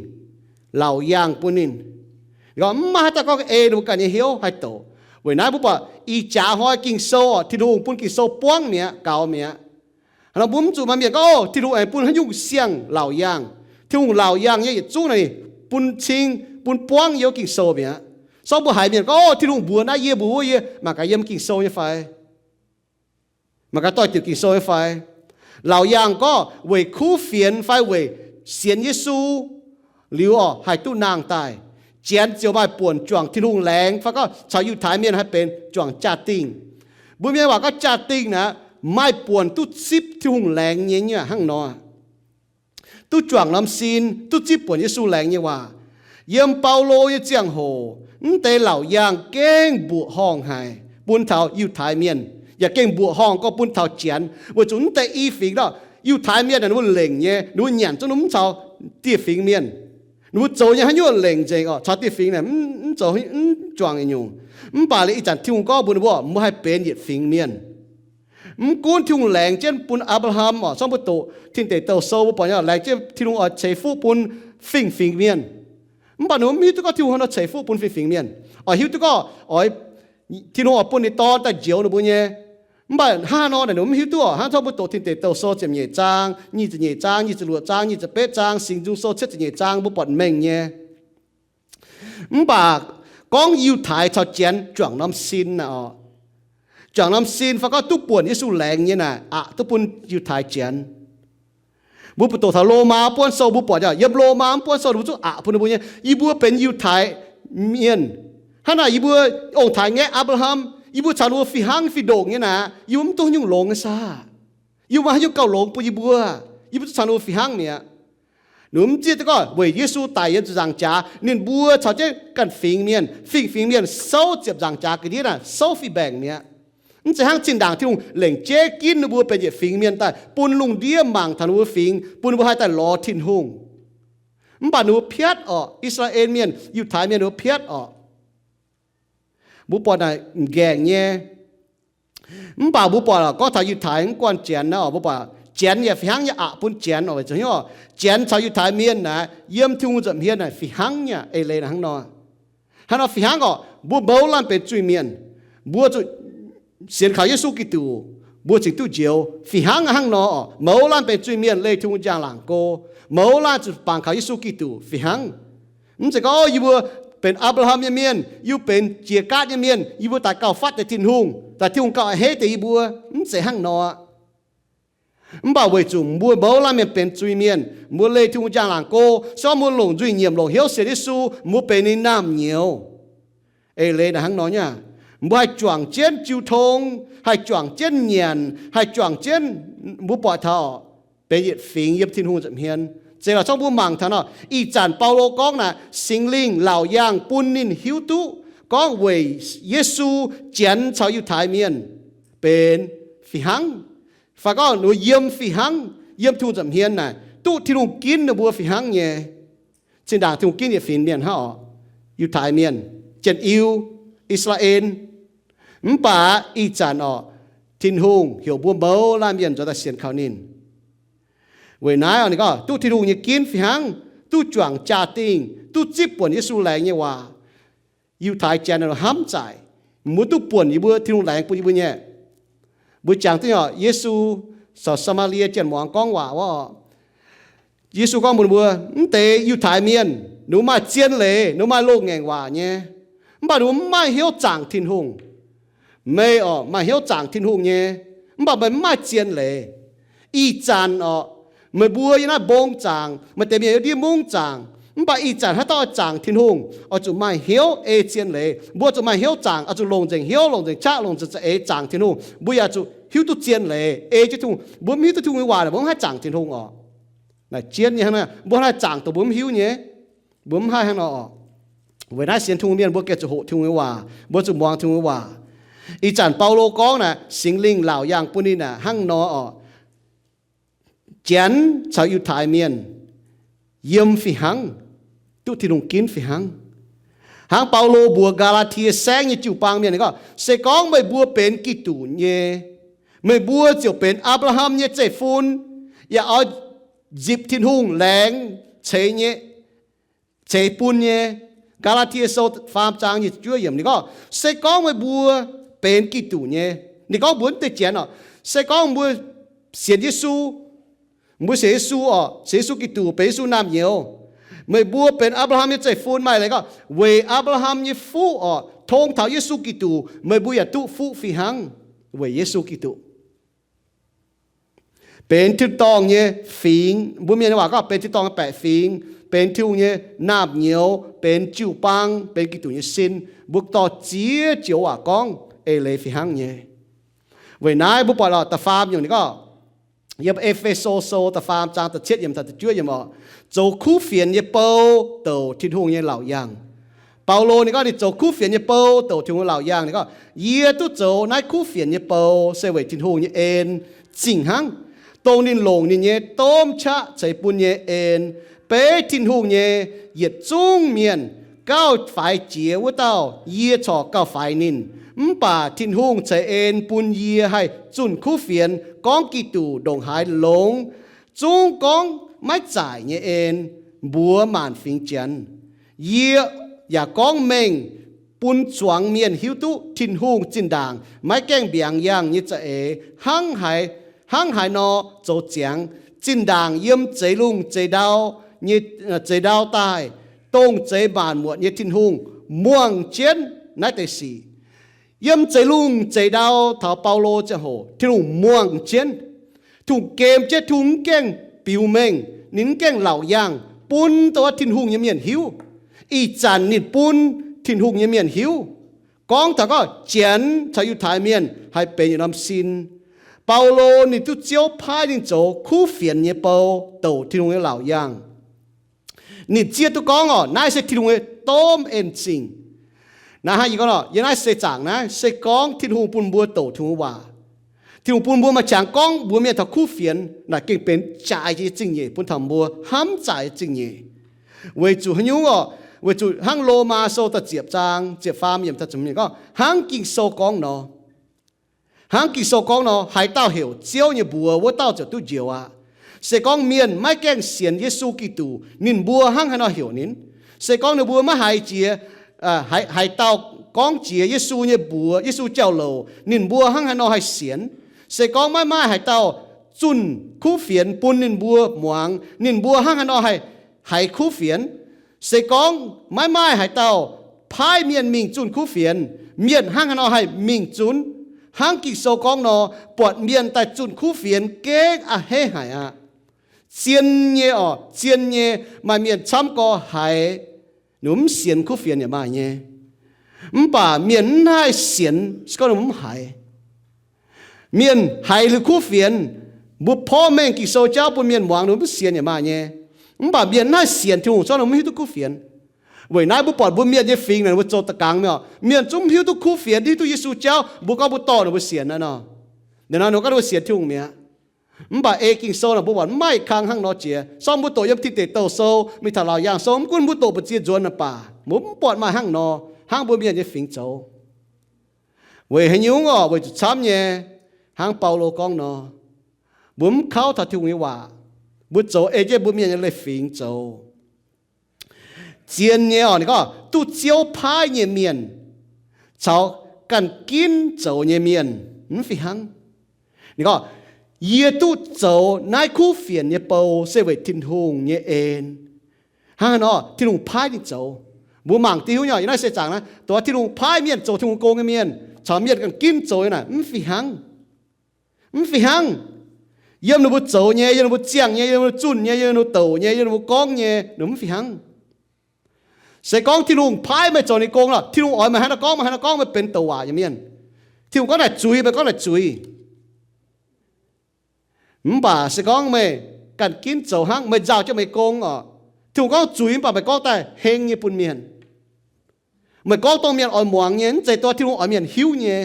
laauc yaangh bun ninh. Ninh gorngv mv maaih haaix dauh gorngv ei ninh mbuo ganh nyei hnyouv haih douc. Weic naaiv mbuo buatc ih jaax hnoi Ging-Sou oc, Tin-Hungh bun Ging-Sou buangv mi'aqv, gaux mi'aqv. Hnangv nor mbuo mv zuqc maaih mienh gorngv, o, Tin-Hungh aengx bun haaix nyungc siang-laauc yaangh. Tin-Hungh laauc yaangh nyei yietc zungv naaic bun cing, bun buangv yiem Ging-Sou mi'aqv. Se gorngv mbuo haiz mienh gorngv, o, Tin-Hungh mbuox naaiv yie, mbuox wuov yie, mangc gaax yiem Ging-Sou nyei fai? Mangc gaax doix-diuc Ging-Sou nyei fai? Laauc yaangh gorngv weic kuv fienx fai weic sienx Yesu liuz oc, haih duqv nangh daaih. Janx ziouc maaih buonc juangc Tin-Hungh laengz fai gorngv caux Yiutai Mienh haih benx juangc jaa-dingh. Mbuo mienh waac gorngv jaa-dingh naaic, maaih buonc duqv zipv Tin-Hungh laengz nyei nyuoqc hnangv nor. Duqv juangc norm sin, duqv zipv buonc Yesu laengz nyei waac. Yiem Baulo nyei ziangh hoc, mv deix laauc yaangh gengh mbuoqc horngh haic bun taux Yiutai Mienh, yaac gengh mbuoqc horngh gorngv bun taux Janx, weic zuqc mv deix i fingx nor, Yiutai Mienh ninh mbuo lengc nyei, ninh mbuo nyanc zungv ninh mv caux dieh fingx mienh. Ninh mbuo zoux nyei haaix nyungc lengc nzengc oc, caux dieh fingx naaic mv zoux, mv juangc nyungc. Mv baac liuz ih zanc Tin-Hungh gorngv mbuox ninh mbuo, mbuo haih benx yietc fingx mienh. Mv gunv Tin-Hungh laengz jienv bun Apc^laa^ham oc, zorngv mbuo doqc Tin Deic Douh Sou mbuo buatc nyei, laengz jienv Tin-Hungh oix ceix fuqv bun fingx-fingx mienh. Mv baac ninh mbuo mv hiuv duqv gorngv Tin-Hungh hnangv nor ceix fuqv bun fingx-fingx mienh. Oix hiuv duqv gorngv oix, Tin-Hungh oix bun ninh Dorn daaih njoux ninh mbuo nyei. Mv baac hnangv haaix nor naaic ninh mbuo mv hiuv duqv. Hnangv zorngv mbuo doqc Tin Deic Douh Sou ziepc nyeic zaang, nyic ziepc nyeic zaang, nyic ziepc luoqc zaang, nyic ziepc betv zaang, Singx Nzung Sou cietv ziepc nyeic zaang, mbuo buatc mengh nyei. Mv baac gorngv Yiutai caux Janx juangc norm sin naaic oc, juangc norm sin fai gorngv duqv buonc Yesu laengz nyei naaic, aqc duqv bun Yiutai Janx. Mbuo buatc doqc taux Lomaa buonv sou mbuo buatc, yiem Lomaa buonv sou ninh mbuo zungv aqc bun ninh mbuo nyei, yie mbuo benx Yiutai Mienh. Hnangv naaic yie mbuo ong-taaix ngaeqv Apc^laa^ham, yie mbuo caux ninh mbuo fih hnangv fih ndongc nyei naaic, yie mbuo mv duqv haaix nyungc longx nyei saah? Yie mbuo maaih haaix nyungc gauh longx bun yie mbuo? Yie mbuo zungv caux ninh mbuo fih hnangv mi'aqv. Ninh mbuo mv zieqv duqv gorngv weic Yesu daic yiem ziepc nzaangc jaax, ninh mbuo caux jienv ganh fingx mienh, fingx-fingx mienh souv ziepc nzaangc jaax ga'ndiev naaic souv fih mbaengc mi'aqv. Mv zeiz hnangv zinh ndaangc Tin-Hungh lengc jeiv ginv ninh mbuo benx yietc fingx mienh daaih bun lungh ndiev mangc taux ninh mbuo fingx, bun ninh mbuo haih daaih lorz Tin-Hungh. Mv baac ninh mbuo piatv orqc, I^saa^laa^en Mienh, Yiutai Mienh ninh mbuo piatv orqc. Mbuo buatc naaic m'nqaengc nyei. Mv baac mbuo buatc gorngv taux Yiutai mv guanh Janx naaiv oc, mbuo buatc Janx yaac fih hnangv nyei aqc bun Janx oc. Weic zuqc hnyouv oc, Janx caux Yiutai Mienh naaiv yiem Tin-Hungh nza'hmien naaic fih hnangv nyei eix leiz naaic hnangv nor. Hnangv nor fih hnangv oc, mbuo mouz laanh benx zuiz-mienh, mbuo zuqc sienx kaux Yesu Giduc, mbuo cingx duqv njoux. Fih hnangv hnangv nor oc, mouz laanh benx zuiz-mienh leih Tin-Hungh njang-laangc go, mouz laanh zuqc bangc kaux Yesu Giduc fih hnangv. Mv zeiz gorngv, o, yie mbuo benx Apc^laa^ham nyei mienh, yie mbuo benx jiex gaatv nyei mienh, yie mbuo daaih gauh fatv deix Tin-Hungh, daaih Tin-Hungh gauh a'hneiv deix yie mbuo. Mv zeiz hnangv nor. Mv baac weic zuqc mbuo mouz laanh mienh benx zuiz-mienh, mbuo leih Tin-Hungh njang-laangc go, se gorngv mbuo longc nzuih nyiemc longc hnyouv sienx Yesu, mbuo benx ninh naamh nyouz. Eix leiz naaic hnangv nor nyei aqv. Mbuo haih juangc jienv jiu tong, haih juangc jienv nyanc, haih juangc jienv, mbuo buatc taux benx yietc fingx yiem Tin-Hungh nza'hmien. Zeiz lorqc, zorqv mbuo mangc taux nor, ih zanc Baulo gorngv naaic, Singx Lingh laauc yaangh bun ninh hiuv duqv gorngv weic Yesu janx caux Yiutai Mienh benx fih hnangv, fai gorngv ninh mbuo yiem fih hnangv, yiem Tin-Hungh nza'hmien naaic, duqv Tin-Hungh ginv ninh mbuo fih hnangv nyei. Zinh ndaangc Tin-Hungh ginv yietc fingx mienh hnangv oc, Yiutai Mienh, Janx-Yiu, I^saa^laa^en. Mv baac ih zanc oc, Tin-Hungh heuc mbuo mouz laanh mienh nzuonx daaih sienx kaux ninh. Weic naaiv oc, ninh gorngv duqv Tin-Hungh nyei ginv fih hnangv, duqv juangc jaa-dingh, duqv zipv buonc Yesu laengz nyei waac. Yiutai Janx hnamv zaaic, mbuo duqv buonc yie mbuo, Tin-Hungh laengz bun yie mbuo nyei. Mbuo jangx duqv nyei oc, Yesu caux Saa^maa^lie Janx-muangz gorngv waac wuov oc. Yesu gorngv mbuox ninh mbuo, mv deix Yiutai Mienh, ninh mbuo maaih zien leiz, ninh mbuo maaih loz-ngaengc waac nyei, mv baac ninh mbuo mv maaih hnyouv zaangc Tin-Hungh. Meih oc, maaih hnyouv zaangc Tin-Hungh nyei, mv baac meih mv maaih zien leiz. Ih zanc oc, meih mbuo yiem naaiv mbong zaangc, maaih deix mienh yiem ndiev mungv zaangc, mv baac ih zanc haaix dauh oix zaangc Tin-Hungh, oix zuqc maaih hnyouv ei zien leiz. Mbuo zuqc maaih hnyouv zaangc, oix zuqc longc nzengc hnyouv, longc nzengc qaqv, longc nzengc za'eix zaangc Tin-Hungh. Mbuo yaac zuqc hiuv duqv zien leiz ei jienv Tin-Hungh. Mbuo mv hiuv duqv Tin-Hungh nyei waac, mbuo mv haih zaangc Tin-Hungh oc. Naaic jienv nyei hnangv naaiv, mbuo haih zaangc dongh mbuo mv hiuv nyei. Mbuo mv haih hnangv nor oc. Weic naaiv sienx Tin-Hungh mienh mbuo gengh zuqc hoqc Tin-Hungh nyei waac, mbuo zuqc muangx Tin-Hungh nyei waac. Ih zanc Baulo gorngv naaic, Singx Lingh laauc yaangh bun ninh naaic hnangv nor oc, Janx caux Yiutai Mienh yiem fih hnangv, duqv Tin-Hungh ginv fih hnangv. Hnangv Baulo mbuox Gaa^laa^tie Saengv nyei jiu-baang mienh ninh gorngv, se gorngv meih mbuo benx Giduc nyei, meih mbuo ziouc benx Apc^laa^ham nyei zeiv-fun, yaac oix nzipc Tin-Hungh laengz ceix nyei, ceix bun nyei. Gaa^laa^tie Sou faam zaang nyic ziepc juov yiemc ninh gorngv, se gorngv meih mbuo benx Giduc nyei, ninh gorngv mbuox mv deix Janx oc, se gorngv mbuo sienx Yesu, mbuo sienx Yesu oc, sienx Yesu Giduc, benx Yesu naamh nyouz, meih mbuo benx Apc^laa^ham nyei zeiv-fun, maaih leiz gorngv weic Apc^laa^ham nyei fuqv oc, tong taux Yesu Giduc, meih mbuo yaac duqv fuqv fih hnangv weic Yesu Giduc. Benx tin-dorngh nyei fingx, mbuo mienh nyei waac gorngv benx tin-dorngh nyei baeqc fingx, benx Tin-Hungh nyei naamh nyouz, benx jiu-baang, benx Giduc nyei sin. Mbuo dorh ziex joux waac gorngv eix leiz fih hnangv nyei. Weic naaiv mbuo buatc lorqc, da'faam nyungc ninh gorngv, yiem E^fe^so Sou da'faam zaang da'cietv yiemc taux da'juov yiemc oc, zoux kuv fienx nyei bou douc Tin-Hungh nyei laauc yaangh. Baulo ninh gorngv ninh zoux kuv fienx nyei bou douc Tin-Hungh nyei laauc yaangh. Ninh gorngv, yie duqv zoux naaiv kuv fienx nyei bou se weic Tin-Hungh nyei en zingh hnangv, dongh ninh longc ninh nyei domh qaqv ceix bun nyei en, beiv Tin-Hungh nyei yietc zungv mienh. Gauh faix jiex wuov dauh yie corc gauh faix ninh, mv baac Tin-Hungh ceix en bun yie haih zunh kuv fienx gorngv Giduc ndongc haaix longx, zungv gorngv maiv zaaic nyei en mbuox maanc fingx Janx. Yie yaac gorngv mengh bun zuangx mienh hiuv duqv Tin-Hungh zinh ndaangc maiv gaengh mbiaangx yangh nyei za'eix hnangv haaix, hnangv haaix nor zoux ziangx, zinh ndaangc yiem zeix lungh zeix ndau nyei, zeix ndau daaih, dongh zeix maanc muotc nyei Tin-Hungh muangh jienv naaiv deix sic. Yiem zeix lungh zeix ndau taux Baulo ziangh hoc, Tin-Hungh muangh jienv, Tin-Hungh gem jienv, Tin-Hungh mv gaengh biux mengh, ninh mv gaengh laauc yaangh bun dongh wuov Tin-Hungh nyei mienh hiuv. Ih zanc ninh bun Tin-Hungh nyei mienh hiuv. Gorngv taux gorngv Janx caux Yiutai Mienh haih benx yietc norm sin. Baulo ninh duqv Ziouv paaiv ninh zoux kuv fienx nyei bou douc Tin-Hungh nyei laauc yaangh. Ninh zieqv duqv gorngv oc, naaiv se Tin-Hungh nyei domh en zingh. Naaiv hnangv yie gorngv oc, yiem naaiv seix zaangc naaiv se gorngv Tin-Hungh bun mbuo douc Tin-Hungh waac, Tin-Hungh bun mbuo maaih qangx gorngv mbuox mienh taux kuv fienx, naaic gengh benx jaaix nyei zingh nyeic bun taux mbuo, hnamv zaaic nyei zingh nyeic. Weic zuqc haaix nyungc oc? Weic zuqc hnangv Lomaa Sou da'ziepc zaang ziepc faam yiemc taux ziepc hmz gorngv, hnangv Ging-Sou gorngv nor, hnangv Ging-Sou gorngv nor, haaix dauh heuc Ziouv nyei mbuox, wuov dauh ziouc duqv njoux aqv. Se gorngv mienh maiv gaengh sienx Yesu Giduc, ninh mbuo hnangv haaix nor heuc ninh? Se gorngv ninh mbuo maiv haiz jiex, haiz, haaix dauh gorngv jiex Yesu nyei mbuox, Yesu jauv-louc, ninh mbuo hnangv haaix nor haih sienx? Se gorngv maiv maaih haaix dauh zunh kuv fienx bun ninh mbuo muangx, ninh mbuo hnangv haaix nor haih haiz kuv fienx? Se gorngv maiv maaih haaix dauh paaiv mienh mingh zunh kuv fienx, mienh hnangv haaix nor haih mingh zunv? Hnangv Ging-Sou gorngv nor, buatc mienh daaih zunh kuv fienx gengh a'hneiv haic aqv. Zien nyei oc, zien nyei. Maaih mienh camv gorx haiz, ninh mbuo mv sienx kuv fienx yaac maaih nyei. Mv baac mienh mv haih sienx se gorngv ninh mbuo mv haiz. Mienh haiz liuz kuv fienx, mbuo porv mengh Ging-Sou jauv bun mienh muangx, ninh mbuo mv sienx yaac maaih nyei. Mv baac mienh mv haih sienx Tin-Hungh se gorngv ninh mbuo mv hiuv duqv kuv fienx. Weic naaiv mbuo buatc mbuo mienh nyei fingx naaic, ninh mbuo zoux da'gangx mi'aqv. Mienh zungv mv hiuv duqv kuv fienx, hiuv duqv Yesu jauv, mbuo gorngv mbuo dorh ninh mbuo sienx naaiv nor. Liuz nor ninh mbuo gorngv ninh mbuo sienx Tin-Hungh mi'aqv. Mv baac ei Ging-Sou naaic mbuo buatc mv maaih kang hnangv nor jiex. Se gorngv mbuo doqc yiem Tin Deic Douh Sou, mingh taux Laauc Yaangh Sou, mv gunv mbuo doqc mbu'ziex nzuonx naaic baac, mbuo mv buatc maaih hnangv nor, hnangv mbuo mienh nyei fingx zoux. Weic haaix nyungc orqc? Weic zuqc camv nyei, hnangv Baulo gorngv nor, mbuo mv kauv taux Tin-Hungh nyei waac, mbuo zoux ei jienv mbuo mienh nyei leiz-fingx zoux. Zien nyei orqc, ninh gorngv duqv Ziouv paaiv nyei mienh caux ganh ginv zoux nyei mienh mv fih hnangv. Ninh gorngv, yie duqv zoux naaiv kuv fienx nyei bou se weic Tin-Hungh nyei en. Hnangv haaix nor? Tin-Hungh paaiv ninh zoux. Mbuo mangc diuh nyei orqc, yiem naaiv seix zaangc naaiv, dongh Tin-Hungh paaiv mienh zoux Tin-Hungh gong nyei mienh caux mienh ganh ginv zoux nyei naaic mv fih hnangv. Mv fih hnangv. Yiem ninh mbuo zoux nyei, yiem ninh mbuo ziangh nyei, yiem ninh mbuo zunh nyei, yiem ninh mbuo douc nyei, yiem ninh mbuo gorngv nyei, ninh mv fih hnangv. Se gorngv Tin-Hungh paaiv meih zoux ninh gong nor, Tin-Hungh oix meih haaix nor gorngv, meih haaix nor gorngv, meih benx douc waac nyei mienh. Tin-Hungh gorngv naaic zuiz, meih gorngv naaic zuiz. Mv baac se gorngv meih ganh ginv zoux hnangv, meih nzauh jienv meih gong orqc, Tin-Hungh gorngv zuiz mv baac meih gorngv daaih heng nyei bun mienh. Meih gorngv dongh mienh oix muangx nyei, mv zeiz dongh Tin-Hungh oix mienh hiuv nyei.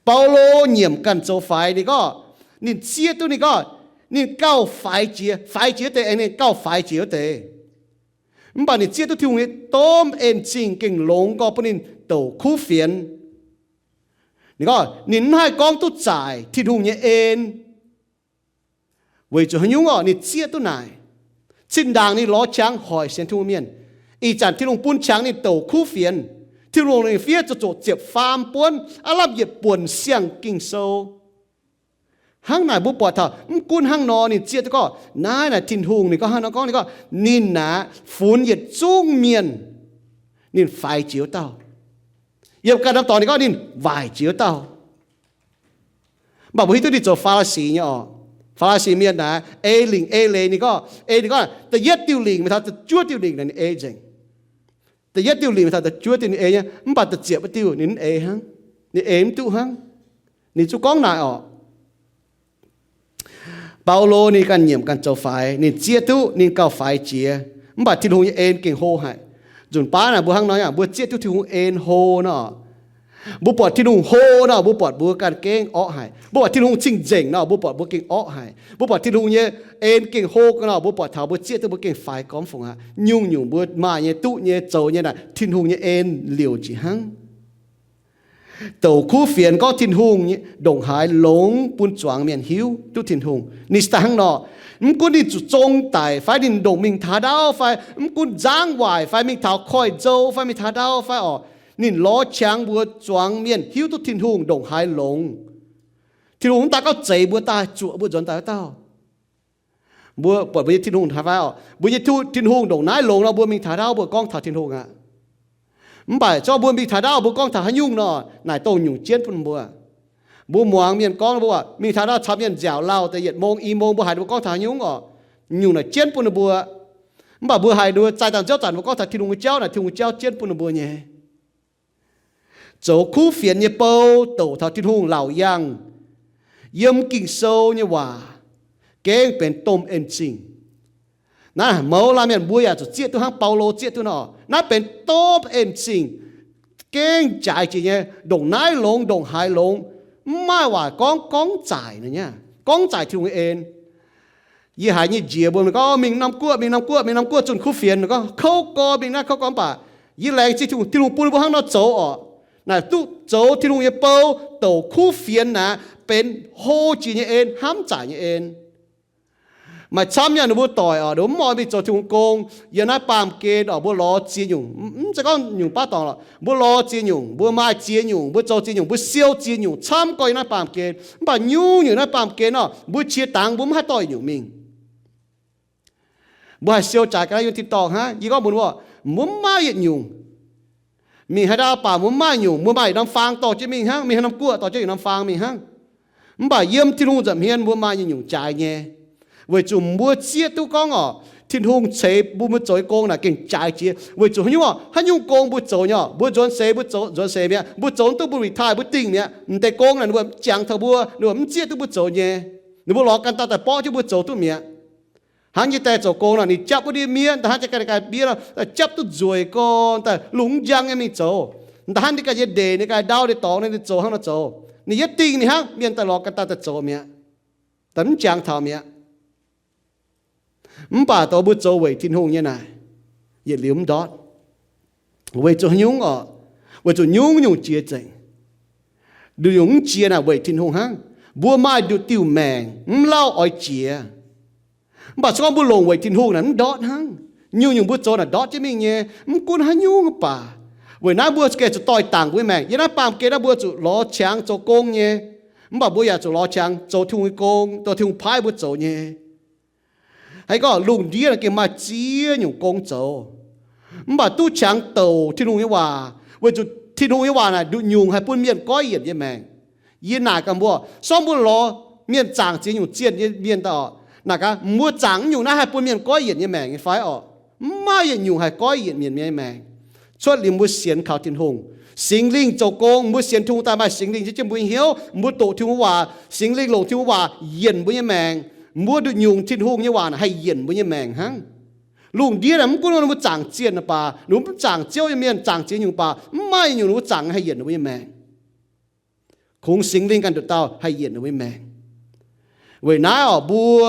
Baulo nyiemc ganh zoux faix, ninh gorngv, ninh zieqv duqv, ninh gorngv, ninh gauh faix jiex, faix jiex wuov deix aengx ninh gauh faix jiex wuov deix. Mv baac ninh zieqv duqv Tin-Hungh nyei domh en-zingh gengh longx gorx bun ninh douc kuv fienx. Ninh gorngv ninh mv haih gorngv duqv zaaic Tin-Hungh nyei en. Weic zuqc haaix nyungc orqc? Ninh zieqv duqv naaic. Zinh ndaangc ninh lorz qangx hoic sienx Tin-Hungh mienh, ih zanc Tin-Hungh bun qangx ninh douc kuv fienx. Tin-Hungh longc ninh fiev zoqc zoqc ziepc faam buonv, aav lamh yietc buonc siang Ging-Sou. Hnangv naaic mbuo buatc taux mv gunv hnangv nor, ninh zieqv duqv gorngv naaiv naaic Tin-Hungh, ninh gorngv hnangv nor gorngv, ninh gorngv ninh naaic funx yietc zungv mienh, ninh faix jiex wuov dauh. Yiem ganh norm dorngx ninh gorngv ninh waaic jiex wuov dauh. Mv baac mbuo hiuv duqv ninh zoux Faa^li^si nyei orqc. Faa^li^si mienh naaic ei lingc ei leiz, ninh gorngv ei, ninh gorngv da'yietv diuh lingc mingh taux da'juov diuh lingc naaic ninh ei nzengc. Da'yietv diuh lingc mingh taux da'juov diuh ninh ei nyei, mv baac da'ziepc diuh ninh mv ei hnangv. Ninh ei mv duqv hnangv. Ninh zungv gorngv naaic orqc. Baulo ninh ganh nyiemc ganh zoux faix, ninh zieqv duqv ninh gauh faix jiex. Mv baac Tin-Hungh nyei en gengh hlo haic. Nzunc baav naaic mbuo hnangv nor, mbuo zieqv duqv Tin-Hungh en hlo nor, mbuo buatc Tin-Hungh hlo nor, mbuo buatc mbuo ganh gengh orqv haic. Mbuo buatc Tin-Hungh cing-nzengc nor, mbuo buatc mbuo gengh orqv haic. Mbuo buatc Tin-Hungh nyei en gengh hlo nor, mbuo buatc taux mbuo zieqv duqv mbuo gengh faix gormx fungc aqv. Nyungc-nyungc mbuo maaih nyei, duqv nyei, zoux nyei naaic, Tin-Hungh nyei en liouc njiec hnangv. Douc kuv fienx gorngv Tin-Hungh ndongc haaix longx bun zuangx mienh hiuv duqv Tin-Hungh. Ninh se daaih hnangv nor, mv gunv ninh zuqc zong daic fai ninh ndongc mingh taux ndaauv fai mv gunv nzangv waaic fai mingh taux koiv-nzou fai mingh taux ndaauv fai orqc, ninh lorz qangx mbuox zuangx mienh hiuv duqv Tin-Hungh ndongc haaix longx. Tin-Hungh mv daaih gorngv zeix mbuo daaih zuoqc mbuo nzuonx daaih wuov dauh. Mbuo buatc mbuo nyei Tin-Hungh haaix fai orqc? Mbuo nyei Tin-Hungh ndongc naaiv longx nor, mbuo mingh taux ndaauv mbuo gorngv taux Tin-Hungh aqv. Mv baac zorqv mbuo mingh taux ndaauv mbuo gorngv taux haaix nyungc nor, naaic dongh nyungc jienv bun mbuo. Mbuo muangx mienh gorngv, mbuo mingh taux ndaauv caux mienh nziaauc lauh deix yietc mong i mong, mbuo haiz ninh mbuo gorngv taux haaix nyungc orqc? Nyungc naaic jienv bun ninh mbuo. Mv baac mbuo haiz ninh mbuo zaih dangh nziouv zanc mbuo gorngv taux Tin-Hungh nyei jauv naaic, Tin-Hungh nyei jauv jienv bun ninh mbuo nyei. Zoux kuv fienx nyei bou douc taux Tin-Hungh laauc yaangh yiem Ging-Sou nyei waac gengh benx domh en-zingh. Naaiv mouz laanh mienh mbuo yaac zuqc zieqv duqv hnangv Baulo zieqv duqv nor, naaiv benx domh en-zingh, gengh jaaix jiex nyei, ndongc naaiv longx, ndongc haaix longx, mv maaih waac gorngv, gorngv zaaic nor nyei, gorngv zaaic Tin-Hungh nyei en. Yie haiz nyei njiec mbuo gorngv mingh norm guoqv, mingh norm guoqv, mingh norm guoqv zunh kuv fienx, gorngv kouv gorx mingh naaiv kouv gorx, mv baac yie laengz zingh Tin-Hungh, Tin-Hungh bun mbuo hnangv nor zoux orqc. Naaic duqv zoux Tin-Hungh nyei bou douc kuv fienx naaic benx hlo jiex nyei en, hnamv zaaic nyei en. Maaih camv nyei ninh mbuo doic oc, ninh mbuo mv oix mingh zoux Tin-Hungh gong. Yiem naaiv baamh gen oc, mbuo lorz ziex nyungc, mv zeiz gorngv nyungc baav dorngc lorqc, mbuo lorz ziex nyungc, mbuo maaih ziex nyungc, mbuo zoux ziex nyungc, mbuo siou ziex nyungc camv gorx yiem naaiv baamh gen. Mv baac nyungc-nyungc naaiv baamh gen oc, mbuo qiex dangx mbuo mv haih dorh yietc nyungc mingh. Mbuo haih siou jaaix ga'naaiv yiem tin-dorngh hnangv. Yie gorngv mbuox mbuo, mbuo mv maaih yietc nyungc. Mingh haaix ndau baac mbuo mv maaih nyungc, mbuo maaih yietc norm faang dorh jienv mingh hnangv, mingh haaix norm guoqv dorh jienv yietc norm faang mingh hnangv. Mv baac yiem Tin-Hungh nza'hmien mbuo maaih nyungc-nyungc jaaix nyei, weic zuqc mbuo zieqv duqv gorngv oc, Tin-Hungh ceix bun mbuo zoux nyei gong naaic gengh jaaix jiex. Weic zuqc haaix nyungc oc, haaix nyungc gong mbuo zoux nyei oc, mbuo nzuonx seix mbuo zoux, nzuonx seix mi'aqv, mbuo zoux duqv mbuo retire mbuo dingh mi'aqv, m'deix gong naaic ninh mbuo mv jangx taux mbuo, ninh mbuo mv zieqv duqv mbuo zoux nyei. Ninh mbuo lorz ganh dauh daaih borqv jienv mbuo zoux duqv mi'aqv. Hnangv nyei daaih zoux gong nor, ninh japv wuov ndiev miev, da'hnangv jaa ganh ganh miev nor, daaih japv duqv nzueic gorn, daaih lungh mv njang nyei mingh zoux. Da'hnangv ninh ganh nyei ndeic, ninh ganh ndau, ninh dorngx, ninh zoux hnangv nor zoux. Ninh yietv dingh ninh hnangv, mienh daaih lorz ganh dauh daaih zoux mi'aqv, daaih mv jangx taux mi'aqv. Mv baac dongh mbuo zoux weic Tin-Hungh nyei naaic, yietc liuz mv ndortv. Weic zuqc haaix nyungc oc? Weic zuqc nyungc-nyungc jiex zengc. Nduqc nyungc mv jiex naaic weic Tin-Hungh hnangv. Mbuo maaih nduqc diuh maengc, mv lauh oix jiex. Mv baac se gorngv mbuo longc weic Tin-Hungh naaic mv ndortv hnangv. Nyungc-nyungc mbuo zoux naaic ndortv jienv mingh nyei. Mv gunv haaix nyungc mv baac, weic naaiv mbuo gengh zuqc doix-dangc mbuo nyei maengc. Yiem naaiv baamh gen naaiv mbuo zuqc lorz qangx zoux gong nyei. Mv baac mbuo yaac zuqc lorz qangx zoux Tin-Hungh nyei gong, dongh Tin-Hungh paaiv mbuo zoux nyei. Haaix gorngv lungh ndiev naaic gengh maaih ziex nyungc gong zoux, mv baac duqv qangx douc Tin-Hungh nyei waac, weic zuqc Tin-Hungh nyei waac naaic nduqc nyungc haih bun mienh goiv yienc nyei maengc. Yie naaic gaax mbuo, se gorngv mbuo lorz mienh zaangc ziex nyungc zienh nyei mienh daaih oc, naaic gaax, mbuo zaangc nyungc naaiv haih bun mienh goiv yienc nyei maengc nyei fai oc? Mv maaih yietc nyungc haih goiv yienc mienh nyei maengc. Cuotv liuz mbuo sienx kaux Tin-Hungh, Singx Lingh zoux gong, mbuo sienx Tin-Hungh daaih maaih Singx Lingh jienv jienv mbuo nyei hnyouv, mbuo doqc Tin-Hungh waac, Singx Lingh longc Tin-Hungh waac yienc mbuo nyei maengc. Mbuo nduqc nyungc Tin-Hungh nyei waac naaic haih yienc mbuo nyei maengc hnangv. Lungh ndiev naaic mv gunv ninh mbuo zaangc zienh baac, ninh mbuo mv zaangc ziouv nyei mienh, zaangc ziex nyungc baac, mv maaih yietc nyungc ninh mbuo zaangc haih yienc ninh mbuo nyei maengc. Kungx Singx Lingh ganh nduqc dauh haih yienc ninh mbuo nyei maengc. Weic naaiv oc, mbuo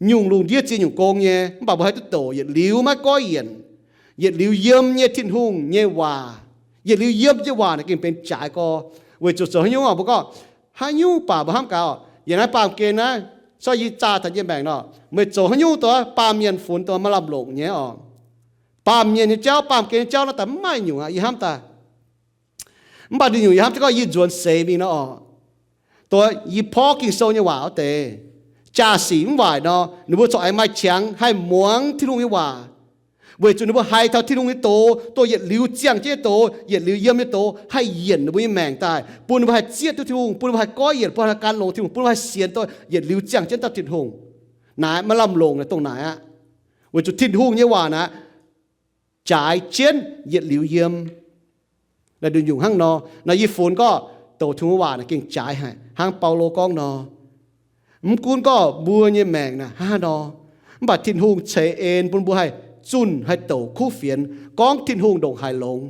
nyungc lungh ndiev ziex nyungc gong nyei, mv baac mbuo haih duqv douc yietc liuz maiv goiv yienc, yietc liuz yiem nyei Tin-Hungh nyei waac. Yietc liuz yiem nyei waac naaic gengh benx jaaix gorx. Weic zuqc zoux haaix nyungc oc, mbuo gorngv haaix nyungc baac mbuo hnamv gaax oc, yiem naaiv baamh gen naaiv, se yie zaah taux yie nyei maengc nor, meih zoux haaix nyungc dongh baamh mienh funx dongh maaih lamh longc nyei oc. Baamh mienh nyei jauv, baamh gen nyei jauv naaiv daaih mv maaih nyungc aqv, yie hnamv daaih. Mv baac nduqc nyungc yie hnamv jienv gorngv yie nzuonx seix mingh nor oc, dongh yie porv Ging-Sou nyei waac wuov deix, jaa-sic mv waaic nor, ninh mbuo corc aengx maaih qangx haih muangx Tin-Hungh nyei waac, weic zuqc ninh mbuo haiz taux Tin-Hungh nyei doz, dongh yietc liuz ziangh jienv nyei doz, yietc liuz yiem nyei doz, haih yienc ninh mbuo nyei maengc daaih, bun ninh mbuo haih zieqv duqv Tin-Hungh, bun ninh mbuo haih goiv yienc, bun haih gan longx Tin-Hungh, bun ninh mbuo haih sienx dongh yietc liuz ziangh jienv dauh Tin-Hungh. Naaiv maaih lamh longc naaic dongh naaic aqv. Weic zuqc Tin-Hungh nyei waac naaic jaaix jienv yietc liuz yiem. Naaiv nduqc nyungc hnangv nor, naaiv yie funx gorngv douc Tin-Hungh waac naaic gengh jaaix haic, hnangv Baulo gorngv nor. Mv gunv gorngv mbuo nyei maengc naaic hnangv haaix nor, mv baac Tin-Hungh ceix en bun mbuo haih zunh haih douc kuv fienx gorngv Tin-Hungh ndongc haaix longx.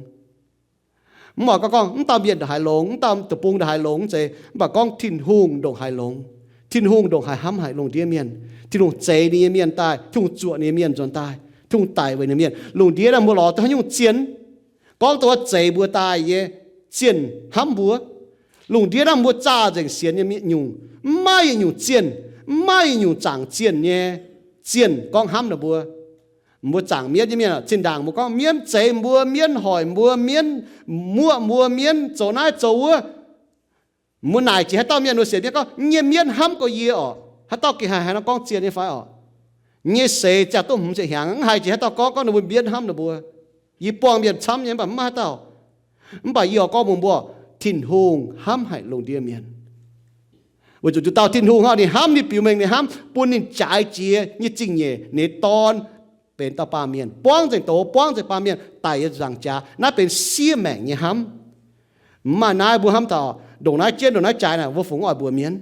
Mv baac gorngv, gorngv mv dauh mienh ndongc haaix longx, mv dauh deic-bung ndongc haaix longx mv zeiz, mv baac gorngv Tin-Hungh ndongc haaix longx. Tin-Hungh ndongc haaix hnamv haic lungh ndiev mienh. Tin-Hungh zeix ninh nyei mienh daaih, Tin-Hungh zuoqc ninh nyei mienh nzuonx daaih, Tin-Hungh daic weic ninh mienh. Lungh ndiev naaiv mbuo lorz duqv haaix nyungc zienh? Gorngv dongh wuov zeix mbuo daaih nyei zienh hnamv mbuo. Lungh ndiev naaiv mbuo zaah nzengc sienx nyei mienh nyungc, mv maaih yietc nyungc zienh, mv maaih yietc nyungc zaangc zienh nyei zienh gorngv hnamv ninh mbuo. Mbuo zaangc mienv nyei mienh, zinh ndaangc mbuo gorngv mienv zeix mbuo, mienv hoic mbuo, mienv muoqv mbuo, mienv zoux naaiv zoux wuov. Mbuo naaic jiex haaix dauh mienh, mbuo sienx mienv gorngv, nyei mienv hnamv gorx yie orqc. Haaix dauh gengh haih haaix nor gorngv zienh nyei fai orqc? Nyei seix ziangh duqv hmz ziepc hnyangx, mv haiz jiex haaix dauh gorngv, gorngv ninh mbuo mienv hnamv ninh mbuo. Yie buangh mienh camv nyei, mv baac mv maaih haaix dauh. Mv baac yie oix gorngv mbuox mbuo, Tin-Hungh hnamv haic lungh ndiev mienh. Weic zuqc nduqc dauh Tin-Hungh hnangv, ninh hnamv, ninh biux mengh, ninh hnamv bun ninh jaaix jiex nyei zingh nyeic, ninh nyei Dorn benx dauh baamh mienh, buangv nzengc doz, buangv nzengc baamh mienh daic yiem nzaangc jaax. Naaiv benx siev maengc nyei hnamv. Mv maaih naaiv mbuo hnamv taux ndongc naaiv jienv, ndongc naaiv jaaix naaic, mbuo fungx oix mbuox mienh.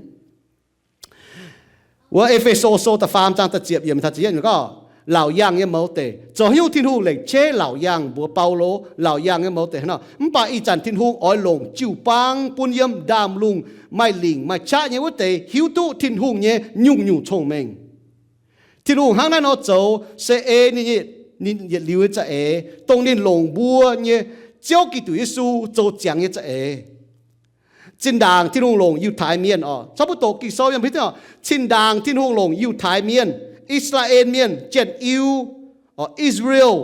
Wuov E^fe^so Sou da'faam zaang da'ziepc yiemc taux ziepc yietv gorngv, laauc yaangh nyei mouz deic. Zoux haaix nyungc Tin-Hungh lengc qeiv laauc yaangh mbuox Baulo, laauc yaangh nyei mouz deic hnangv nor, mv baac ih zanc Tin-Hungh oix longc jiu-baang bun yiem ndaamv-lungh maaih lingc maaih qaqv nyei wuov deix hiuv duqv Tin-Hungh nyei nyungc-nyungc cong-mengh. Tin-Hungh hnangv naaiv nor zoux se ei ninh, ninh yietc liuz nyei za'eix, dongh ninh longc mbuo nyei Ziouv Giduc Yesu zoux ziangx nyei za'eix. Zinh ndaangc Tin-Hungh longc Yiutai Mienh oc, caux mbuo doqc Ging-Sou yiem hiuv duqv oc, zinh ndaangc Tin-Hungh longc Yiutai Mienh, I^saa^laa^en Mienh, Janx-Iu, oc, Israel.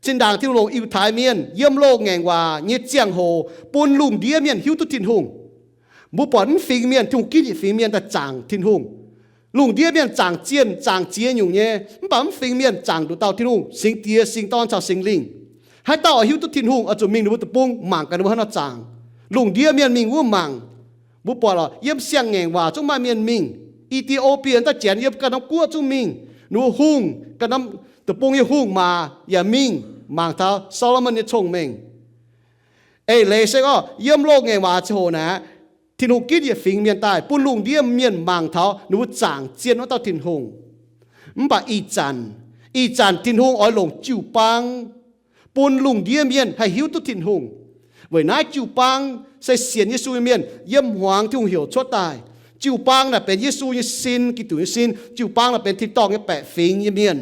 Zinh ndaangc Tin-Hungh longc Yiutai Mienh yiem loz-ngaengc waac nyei ziangh hoc bun lungh ndiev mienh hiuv duqv Tin-Hungh. Mbuo buatc mv fingx mienh, Tin-Hungh ginv yietc fingx mienh daaih zaangc Tin-Hungh. Lungh ndiev mienh zaangc zienh zaangc ziex nyungc nyei, mv baac mv fingx mienh zaangc nduqc dauh Tin-Hungh, Singx Diex, Singx Dorn caux Singx Lingh. Haaix dauh oix hiuv duqv Tin-Hungh, oix zuqc mingh ninh mbuo deic-bung mangc gaax ninh mbuo haaix nor zaangc. Lungh ndiev mienh mingh wuov mangc. Mbuo buatc lorqc, yiem siang-ngaengc waac zungv maaih mienh mingh. I^ti^o^bie daaih Janx yiem ganh norm guoqv zungv mingh. Ninh mbuo hungh, ganh norm deic-bung nyei hungh maac yaac mingh mangc taux Saa^lo^morn nyei cong-mengh. Eix leiz se gorngv yiem loz-ngaengc waac ziangh hoc naaic, Tin-Hungh ginv yietc fingx mienh daaih bun lungh ndiev mienh mangc taux ninh mbuo zaangc zienh wuov dauh Tin-Hungh. Mv baac ih zanc, ih zanc Tin-Hungh oix longc jiu-baang bun lungh ndiev mienh haih hiuv duqv Tin-Hungh. Weic naaiv jiu-baang se sienx Yesu nyei mienh yiem hmuangx Tin-Hungh heuc cuotv daaih. Jiu-baang naaic benx Yesu nyei sin, Giduc nyei sin. Jiu-baang naaic benx tin-dorngh nyei baeqc fingx nyei mienh.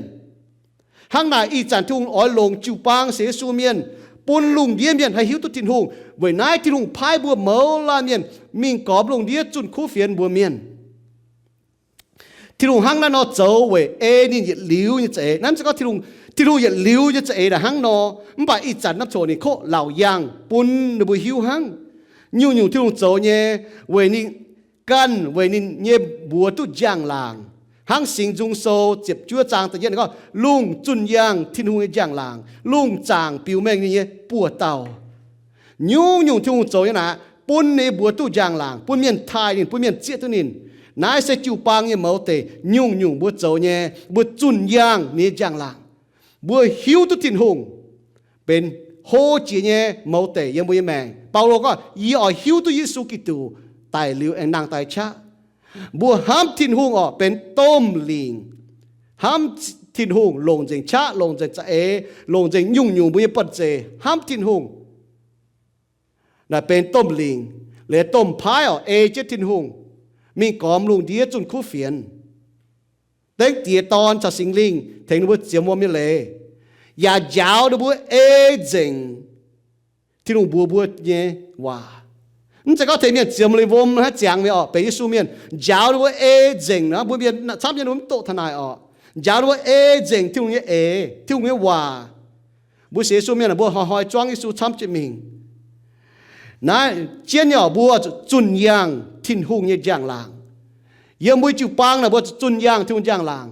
Hnangv naaic ih zanc Tin-Hungh oix longc jiu-baang sienx Yesu mienh bun lungh ndiev mienh haih hiuv duqv Tin-Hungh. Weic naaiv Tin-Hungh paaiv mbuo mouz laanh mienh mingh gormx lungh ndiev zunh kuv fienx mbuox mienh. Tin-Hungh hnangv naaiv nor zoux weic ei ninh yietc liuz nyei za'eix. Naaiv se gorngv Tin-Hungh, Tin-Hungh yietc liuz nyei za'eix naaic hnangv nor. Mv baac ih zanc naaiv coc ninh kov laauc yaangh bun ninh mbuo hiuv hnangv. Nyungc-nyungc Tin-Hungh zoux nyei, weic ninh ganh, weic ninh nyei mbuox duqv njang-laangc. Hnangv Singx Nzung Sou ziepc juov zaang da'yietv gorngv, lungh zunh yaangh Tin-Hungh nyei njang-laangc, lungh zaangc biux mengh ninh nyei buoz-dauh. Nyungc-nyungc Tin-Hungh zoux nyei naaic bun ninh mbuox duqv njang-laangc, bun mienh taaih ninh, bun mienh zieqv duqv ninh. Naaiv se jiu-baang nyei mouz deic, nyungc-nyungc mbuo zoux nyei, mbuo zunh yaangh ninh nyei njang-laangc. Mbuo hiuv duqv Tin-Hungh benx hlo jiex nyei mouz deic yiem mbuo nyei maengc. Baulo gorngv, yie oix hiuv duqv Yesu Giduc daic liuz aengx nangh daaih qaqv. Mbuo hnamv Tin-Hungh orqc benx domh lingc. Hnamv Tin-Hungh longc nzengc qaqv, longc nzengc za'eix, longc nzengc nyungc-nyungc mbuo nyei buonv-zeic hnamv Tin-Hungh. Naaic benx domh lingc, liuz domh paaiv orqc ei jienv Tin-Hungh mingh gormx lungh ndiev zunh kuv fienx, dengv Diex, Dorn caux Singx Lingh tengx ninh mbuo ziemx wuom nyei leiz, yaac njaaux ninh mbuo ei nzengc Tin-Hungh mbuox mbuo nyei waac. Mv zeiz gorngv tengx mienh ziemx liuz wuom hnangv ziangx mi'aqv orqc. Benx Yesu mienh njaaux ninh mbuo ei nzengc nor, mbuo mienh camv nyei ninh mbuo mv doqc taux naaic orqc. Njaaux ninh mbuo ei nzengc Tin-Hungh nyei eix, Tin-Hungh nyei waac. Mbuo sienx Yesu mienh aah, mbuo hnoi-hnoi zuangv Yesu camv jienv mingh. Naaiv jienv nyei orqc, mbuo zuqc zunh yaangh Tin-Hungh nyei njang-laangc. Yiem mbuo jiu-baang naaic mbuo zuqc zunh yaangh Tin-Hungh njang-laangc.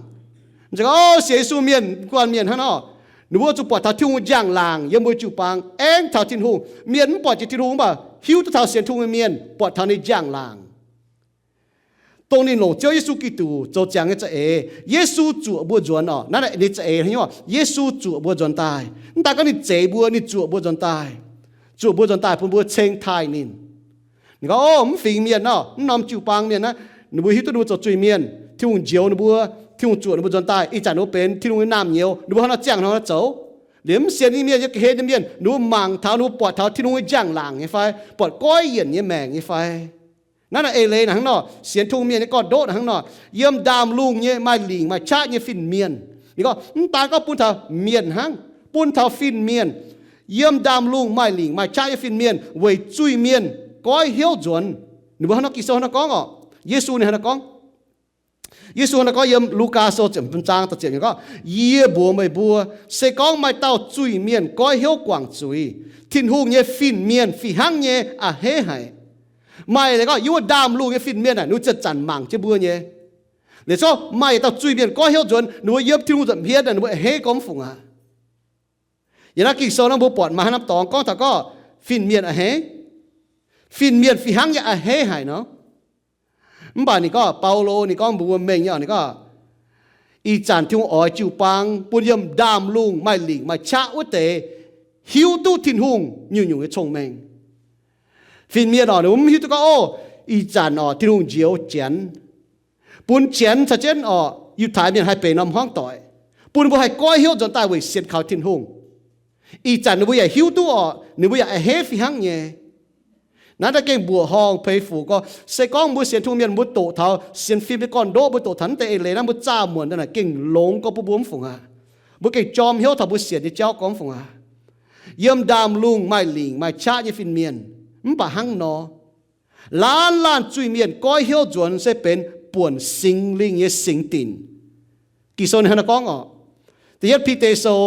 Mv zeiz gorngv sienx Yesu mienh, guanh mienh hnangv nor, ninh mbuo zuqc buatc taux Tin-Hungh njang-laangc yiem mbuo jiu-baang, aengx taux Tin-Hungh. Mienh mv buatc jiex Tin-Hungh mv baac hiuv duqv taux sienx Tin-Hungh nyei mienh buatc taux ninh njang-laangc. Dongh ninh longc Ziouv Yesu Giduc zoux ziangx nyei za'eix. Yesu zuoqc mbuo nzuonx orqc. Naaiv ninh za'eix hnangv nyungc, Yesu zuoqc mbuo nzuonx daaih. Mv daan gorngv ninh zeix mbuo, ninh zuoqc mbuo nzuonx daaih. Zuoqc mbuo nzuonx daaih bun mbuo ceng taaih ninh. Ninh gorngv, o, mv fingx mienh nor, mv norm jiu-baang mienh naaiv, ninh mbuo hiuv duqv ninh mbuo zoux zuiz-mienh, Tin-Hungh njoux ninh mbuo, Tin-Hungh zuoqc ninh mbuo nzuonx daaih. Ih zanc ninh mbuo benx Tin-Hungh nyei naamh nyouz, ninh mbuo hnangv nor ziangh hnangv nor zoux. Liemh mv sienx nyei mienh, yiem ga'hlen nyei mienh, ninh mbuo mangc taux, ninh mbuo buatc taux Tin-Hungh nyei njang-laangc nyei fai? Buatc goiv yienc nyei maengc nyei fai? Naaiv naaic eix leiz naaic hnangv nor, sienx Tin-Hungh mienh nyei gorn-ndoqv naaic hnangv nor, yiem ndaamv-lungh nyei maaih lingc maaih qaqv nyei fin-mienh. Ninh gorngv mv daan gorngv bun taux mienh hnangv, bun taux fin-mienh. Yiem ndaamv-lungh maaih lingc maaih qaqv nyei fin-mienh weic zuiz-mienh goiv hnyouv nzuonx. Ninh mbuo hnangv nor, Ging-Sou hnangv nor gorngv orqc. Yesu ninh hnangv nor gorngv. Yesu hnangv nor gorngv yiem Lugaa Sou ziepc hmz zaang da'ziepc yiemc gorngv, yie mbuox meih mbuo, se gorngv maaih dauh zuiz-mienh goiv hnyouv guangc zuiz, Tin-Hungh nyei fin-mienh fih hnangv nyei a'hneiv haic. Maaih leiz gorngv yiem wuov ndaamv-lungh nyei fin-mienh naaic, ninh mbuo zanc-zanc mangc jienv mbuo nyei. Liuz zungv maaih yietc dauh zuiz-mienh goiv hnyouv nzuonx, ninh mbuo yiem Tin-Hungh nza'hmien naaic, ninh mbuo a'hneiv gormx fungc aqv. Yiem naaiv Ging-Sou naaiv mbuo buatc maaih haaix norm dorngx gorngv taux gorngv fin-mienh a'hneiv, fin-mienh fih hnangv nyei a'hneiv haic nor. Mv baac ninh gorngv, Baulo ninh gorngv mbuox mbuo mengh nyei, ninh gorngv, ih zanc Tin-Hungh oix jiu-baang bun yiem ndaamv-lungh maaih lingc maaih qaqv wuov deix hiuv duqv Tin-Hungh nyungc-nyungc nyei cong-mengh. Fin-mienh orqc, ninh mbuo mv hiuv duqv gorngv, o, ih zanc orqc, Tin-Hungh njoux Janx, bun Janx caux jienv orqc, Yiutai Mienh haih benx norm hmuangv doic, bun ninh mbuo haih goiv hnyouv nzuonx daaih weic sienx kaux Tin-Hungh. Ih zanc ninh mbuo yaac hiuv duqv orqc, ninh mbuo yaac a'hneiv fih hnangv nyei. Naaiv daaih gengh mbuoqc horngh peix fuc gorngv, se gorngv mbuo sienx Tin-Hungh mienh, mbuo doqc taux sienx fim nyei gorn-ndoqv, mbuo doqc taux naaiv deix eix leiz naaiv, mbuo zaah muonc daaih naaic gengh longx gorx bun mbuo mv fungc aqv. Mbuo gengh jorm hnyouv taux mbuo sienx nyei jauv gorngv mv fungc aqv. Yiem ndaamv-lungh maaih lingc maaih qaqv nyei fin-mienh mv baac hnangv nor. Laanh laanh zuiz-mienh goiv hnyouv nzuonx se benx buonc Singx Lingh nyei singx dinc. Ging-Sou ninh hnangv naaiv gorngv oc. Da'yietv Bide Sou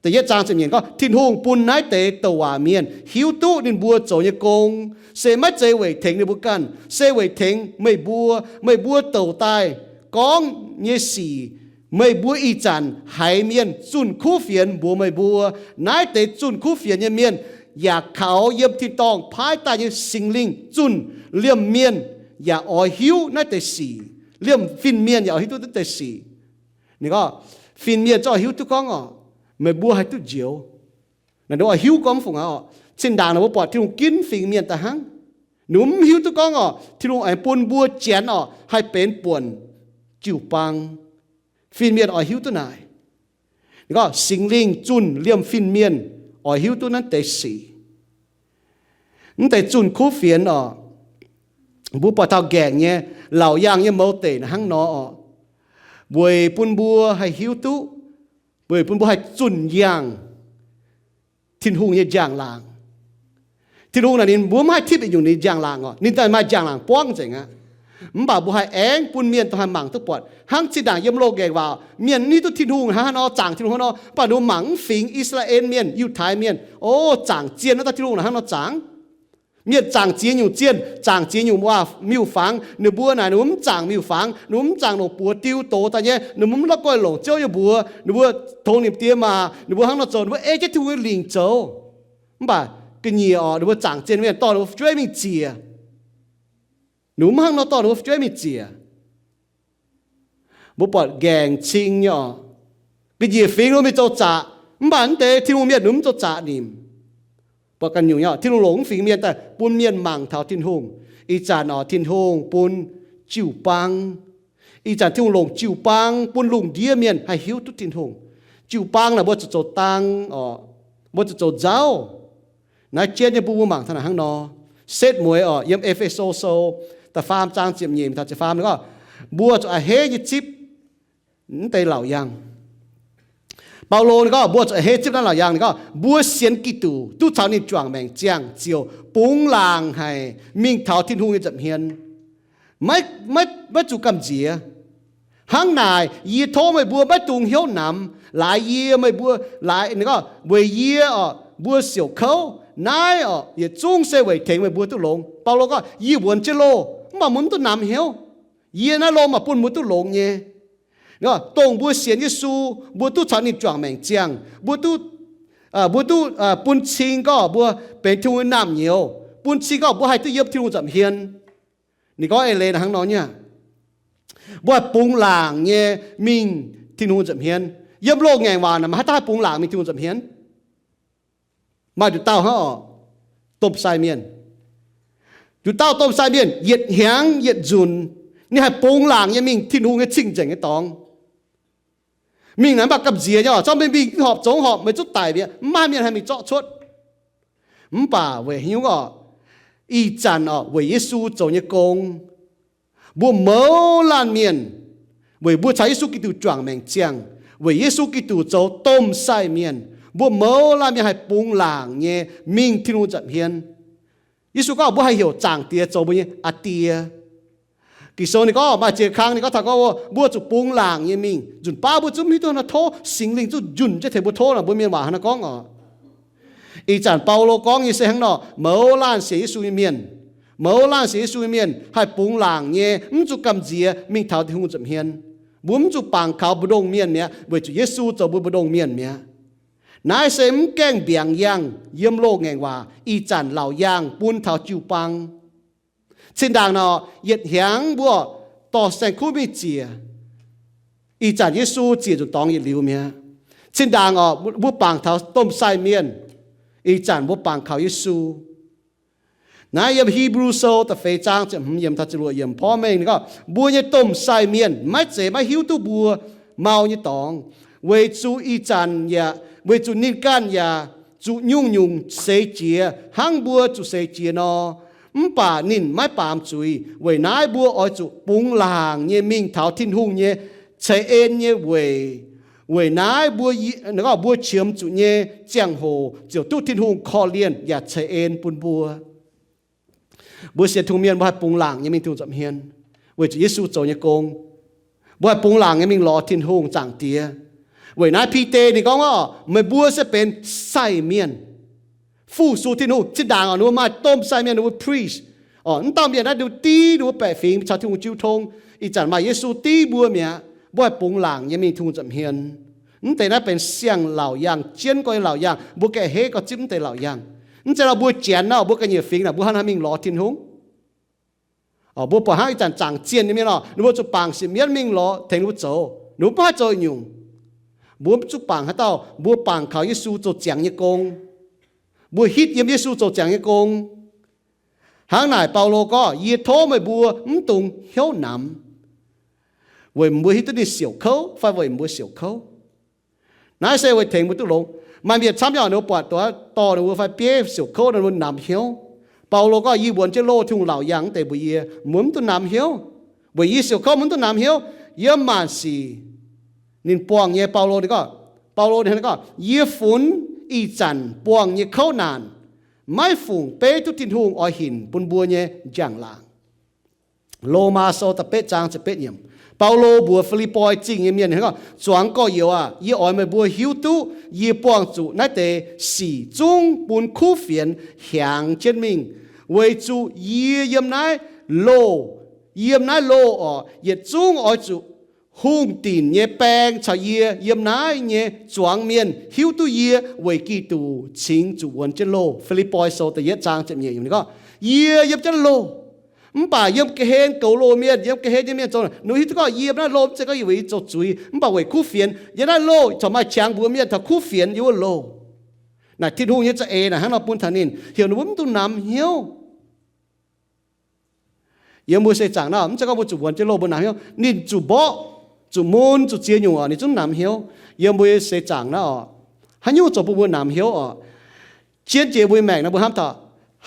da'yietv zaang ziepc nyeic gorngv, Tin-Hungh bun naaiv deix douc waac mienh hiuv duqv ninh mbuo zoux nyei gong se maiv zeiz weic tengx ninh mbuo ganh, se weic tengx meih mbuo. Meih mbuo douc daaih gorngv nyei sic, meih mbuo ih zanc haiz mienh zunh kuv fienx mbuox meih mbuo. Naaiv deix zunh kuv fienx nyei mienh yaac kaux yiem tin-dorngh paaiv daaih nyei Singx Lingh zunh liemh mienh yaac oix hiuv naaiv deix sic. Liemh fin-mienh yaac oix hiuv duqv naaiv deix sic. Ninh gorngv, fin-mienh zungv oix hiuv duqv gorngv oc, meih mbuo haih duqv njoux. Naaiv ninh oix hiuv gorngv fungc aqv oc. Zinh ndaangc naaic mbuo buatc Tin-Hungh ginv fingx mienh daaih hnangv. Ninh mv hiuv duqv gorngv oc, Tin-Hungh aengx bun mbuo Janx oc haih benx buonc jiu-baang. Fin-mienh oix hiuv duqv naaic. Ninh gorngv Singx Lingh zunh liemh fin-mienh oix hiuv duqv naaiv deix sic. Mv deix zunh kuv fienx oc, mbuo buatc taux nqaengc nyei, laauc yaangh nyei mouz deic naaiv hnangv nor oc, weic bun mbuo haih hiuv duqv, weic bun mbuo haih zunh yangh Tin-Hungh nyei njang-laangc. Tin-Hungh naaic ninh mbuo mv haih tipv yietc nyungc ninh njang-laangc oc. Ninh daaih maaih njang-laangc buangv nzengc aqv. Mv baac mbuo haih aengx bun mienh dongh haih mangc duqv buatc. Hnangv zinh ndaangc yiem loz-ngaengc waac, mienh hiuv duqv Tin-Hungh hnangv haaix nor, zaangc Tin-Hungh hnangv nor, mv baac ninh mbuo mangc mv fingx I^saa^laa^en Mienh, Yiutai Mienh, o, zaangc zien nor daaih Tin-Hungh naaic hnangv nor zaangc. Mienh zaangc ziex nyungc zien, zaangc ziex nyungc waac miuc-fangx. Ninh mbuo naaic ninh mbuo mv zaangc miuc-fangx, ninh mbuo mv zaangc longc buoz diu doz daaih nyei, ninh mbuo mv la'guaih longc Ziouv nyei mbuox, ninh mbuo tongx ninh mbuo die maa, ninh mbuo hnangv nor zoux, ninh mbuo ei jienv Tin-Hungh nyei lingc zoux. Mv baac ga'nyiec oc, ninh mbuo zaangc zien mienh dorh ninh mbuo fu'jueiv mingh ziec. Ninh mbuo mv hnangv nor dorh ninh mbuo fu'jueiv mingh ziec. Mbuo buatc nqaengc cing nyei oc, ga'nyiec fingx ninh mbuo mingh zoux zaqc, mv baac mv deix Tin-Hungh mienh ninh mbuo mv zoux zaqc nimc. Buatc ganh nyungc nyei oc, Tin-Hungh longc mv fingx mienh daaih bun mienh mangc taux Tin-Hungh. Ih zanc oc, Tin-Hungh bun jiu-baang. Ih zanc Tin-Hungh longc jiu-baang bun lungh ndiev mienh haih hiuv duqv Tin-Hungh. Jiu-baang naaic mbuo zuqc zoux dang oc, mbuo zuqc zoux nzauv. Naaiv jienv nyei bun mbuo mangc taux naaic hnangv nor. Setv mueiz oc, yiem E^fe^so Sou da'faam zaang ziepc nyeic taux ziepc faam ninh gorngv, mbuo zuqc a'hneiv nyei zipv mv deix laauc yaangh. Baulo ninh gorngv mbuo zuqc a'hneiv zipv naaiv laauc yaangh. Ninh gorngv mbuo sienx Giduc duqv caux ninh juangc maengc ziangh ziouc bungx laangc haic mingh taux Tin-Hungh nyei nza'hmien. Maiv, maiv, maiv zuqc gamh nziex. Hnangv naaic yie tov meih mbuo maiv dungx hnyouv namx. Laaix yie, meih mbuo, laaix ninh gorngv weic yie oc, mbuo siouc kouv. Naaiv oc, yietc zungv se weic tengx meih mbuo duqv longx. Baulo gorngv, yie wuonx jienv loh, mv baac mbuo mv duqv namx hnyouv. Yie naaiv loh maaih bun mbuo duqv longx nyei. Dongh mbuo sienx Yesu, mbuo duqv caux ninh juangc maengc ziangh, mbuo duqv, mbuo duqv bun cing gorngv mbuo benx Tin-Hungh nyei naamh nyouz, bun cing gorngv mbuo haih duqv yiem Tin-Hungh nza'hmien. Ninh gorngv eix leiz hnangv nor nyei, mbuo haih bungx laangc nyei mingh Tin-Hungh nza'hmien. Yiem loz-ngaengc waac naaic maaih haaix dauh haih bungx laangc mingh Tin-Hungh nza'hmien? Maaih nduqc dauh hnangv oc, domh sai mienh. Nduqc dauh domh sai mienh yietc hnyangx yietc nzunc ninh haih bungx laangc nyei mingh Tin-Hungh nyei cing-nzengc nyei dorngx. Mingh naaic mv baac gamh nziex nyei oc, zorqv meih mingh horpc zoux horpc, meih zungv daic mi'aqv, mv maaih mienh haih mingh zorqv cuotv. Mv baac weic haaix nyungc oc, ih zanc oc, weic Yesu zoux nyei gong, mbuo mouz laanh mienh, weic mbuo caux Yesu Giduc juangc maengc ziangh, weic Yesu Giduc zoux domh sai mienh, mbuo mouz laanh mienh haih bungx laangc nyei mingh Tin-Hungh nza'hmien. Yesu gorngv mbuo haih heuc Zaangc Diex zoux mbuo nyei Aa Die. Ging-Sou ninh gorngv maaih ziex kang ninh gorngv taux gorngv mbuo zuqc bungx laangc nyei mingh. Nzunc baav mbuo zungv mv hiuv duqv nor tov Singx Lingh zungv njunh jienv tengx mbuo tov nor, mbuo mienh waac hnangv naaiv gorngv oc. Ih zanc Baulo gorngv nyei se hnangv nor, mouz laanh sienx Yesu nyei mienh, mouz laanh sienx Yesu nyei mienh haih bungx laangc nyei, mv zuqc gamh nziex mingh taux Tin-Hungh nza'hmien. Mbuo mv zuqc bangc kaux mbu'ndongx mienh mi'aqv, weic zuqc Yesu zoux mbuo mbu'ndongx mienh mi'aqv. Naaiv se mv gaengh mbiaangx yangh yiem loz-ngaengc waac ih zanc laauc yaangh bun taux jiu-baang. Cin-ndaangc nor, yietc hnyangx mbuo dorh saeng-kuv mingh ziec, ih zanc Yesu ziec nzuqc dorngx yietc liuz mi'aqv. Cin-ndaangc oc, mbuo bangc taux domh sai mienh, ih zanc mbuo bangc kaux Yesu. Naaiv yiem Hipv^lu Sou da'feix zaang ziepc hmz yiemc taux ziepc luoqc yiemc porv mengh ninh gorngv, mbuo nyei domh sai mienh maiv zeiz maiv hiuv duqv mbuo mau nyei dorngx, weic zuqc ih zanc yaac, weic zuqc ninh ganh yaac zuqc nyungc-nyungc seix jiex hnangv mbuo zuqc seix jiex nor. Mv baac ninh maiv baamz zuiz. Weic naaiv mbuo oix zuqc bungx laangc nyei mingh taux Tin-Hungh nyei ceix en nyei weic. Weic naaiv mbuo, mbuo qiemx zuqc nyei ziangh hoc ziouc duqv Tin-Hungh korv-lienh yaac ceix en bun mbuo. Mbuo sienx Tin-Hungh mienh mbuo haih bungx laangc nyei mingh Tin-Hungh nza'hmien, weic zuqc Yesu zoux nyei gong. Mbuo haih bungx laangc nyei mingh lorz Tin-Hungh Zaangc Diex. Weic naaiv Bide ninh gorngv orqc, meih mbuo se benx sai mienh, fu-sux Tin-Hungh. Zinh ndaangc orqc, ninh mbuo maaih domh sai mienh ninh mbuo preach. Orqc, mv dauh mienh naaiv ninh mbuo div ninh mbuo baeqc fingx caux Tin-Hungh jiu tong. Ih zanc maaih Yesu div mbuo mi'aqv. Mbuo haih bungx laangc nyei mingh Tin-Hungh nza'hmien. Mv deix naaiv benx siang-laauc yaangh, jienv gorx nyei laauc yaangh. Mbuo ganh hei gorx zipv mv deix laauc yaangh. Mv zeiz nor mbuo janx nor, mbuo ganh nyei fingx naaic, mbuo hnangv haaix mingh lorz Tin-Hungh? Orqc, mbuo buatc hnangv ih zanc zaangc zienh nyei mienh orqc, ninh mbuo zuqc bangc sipc mienv mingh lorz tengx ninh mbuo zoux, ninh mbuo mv haih zoux nyungc. Mbuo mv zuqc bangc haaix dauh, mbuo bangc kaux Yesu zoux ziangx nyei gong. Mbuo hitv yiem Yesu zoux ziangx nyei gong. Hnangv naaic Baulo gorngv, yie tov meih mbuo mv dungx hnyouv namx, weic mbuo hiuv duqv ninh siouc kouv fai weic mbuo siouc kouv. Naaiv se weic tengx mbuo duqv longx. Maaih mienh camv nyei orqc, ninh mbuo buatc dorh ninh mbuo fai bieiv siouc kouv nor, ninh mbuo namx hnyouv. Baulo gorngv, yie wuonx jienv loh Tin-Hungh laauc yaangh mv deix mbuox yie, mbuo mv dungx namx hnyouv. Weic yie siouc kouv, mbuo mv dungx namx hnyouv. Yiem maanc sic ninh buangh nyei Baulo ninh gorngv, Baulo ninh gorngv, yie funx ih zanc buangh nyei kouv naanc maiv fungc beiv duqv Tin-Hungh oix hinc bun mbuo nyei njang-laangc. Lomaa Sou da'betv zaang ziepc betv yiemc, Baulo mbuox Fi^lipv^poi Zingh nyei mienh gorngv, zuangx gorx-youz aah, yie oix meih mbuo hiuv duqv yie buangh zuqc naaiv deix sic zungv bun kuv fienx hiaangx jienv mingh, weic zuqc yie yiem naaiv loh, yiem naaiv loh orqc, yietc zungv oix zuqc hungh dinc nyei baeng caux yie yiem naaiv nyei zuangx mienh hiuv duqv yie weic Giduc cingx zuqc wuonx jienv loh. Fi^lipv^poi Sou da'yietv zaang ziepc nyeic yiemc gorngv, yie yiem jienv loh, mv baac yiem ga'hlen goux loh mienh, yiem ga'hlen nyei mienh zoux, ninh hiuv duqv gorngv yiem naaiv loh mv zeiz gorngv yie weic yie zoux zuiz, mv baac weic kuv fienx. Yiem naaiv loh corc maaih qangx mbuox mienh taux kuv fienx yiem wuov loh. Naaic Tin-Hungh nyei za'eix naaic hnangv nor bun taux ninh, heuc ninh mbuo mv dungx namx hnyouv. Yiem mbuo seix zaangc naaiv, mv zeiz gorngv mbuo zuqc wuonx jienv loh mbuo namx hnyouv. Ninh zuqc mborqv, zuqc mun, zuqc ziex nyungc orqc, ninh zungv namx hnyouv. Yiem mbuo seix zaangc naaiv orqc, haaix nyungc zoux bun mbuo namx hnyouv orqc? Jienv jiex mbuo nyei maengc naaiv mbuo hnamv taux,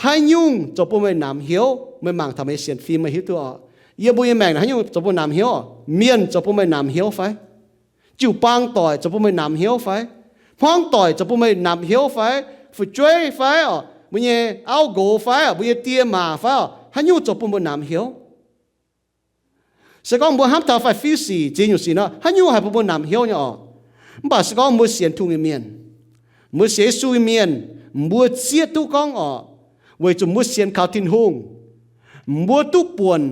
haaix nyungc zoux bun meih namx hnyouv? Meih mangc taux meih nyei sienx fim meih hiuv duqv orqc. Yiem mbuo nyei maengc naaiv haaix nyungc zoux bun namx hnyouv orqc? Mienh zoux bun meih namx hnyouv fai? Jiu-baang doic zoux bun meih namx hnyouv fai? Hmuangv doic zoux bun meih namx hnyouv fai? Fu'jueiv fai orqc, mbuo nyei auv nqox fai orqc, mbuo nyei die maac fai orqc, haaix nyungc zoux bun mbuo namx hnyouv? Se gorngv mbuo hnamv taux fai fiuv sic, ziex nyungc sic nor, haaix nyungc haih bun mbuo namx hnyouv nyei orqc? Mv baac se gorngv mbuo sienx Tin-Hungh nyei mienh, mbuo sienx Yesu nyei mienh, mbuo zieqv duqv gorngv orqc, weic zuqc mbuo sienx kaux Tin-Hungh, mbuo duqv buonc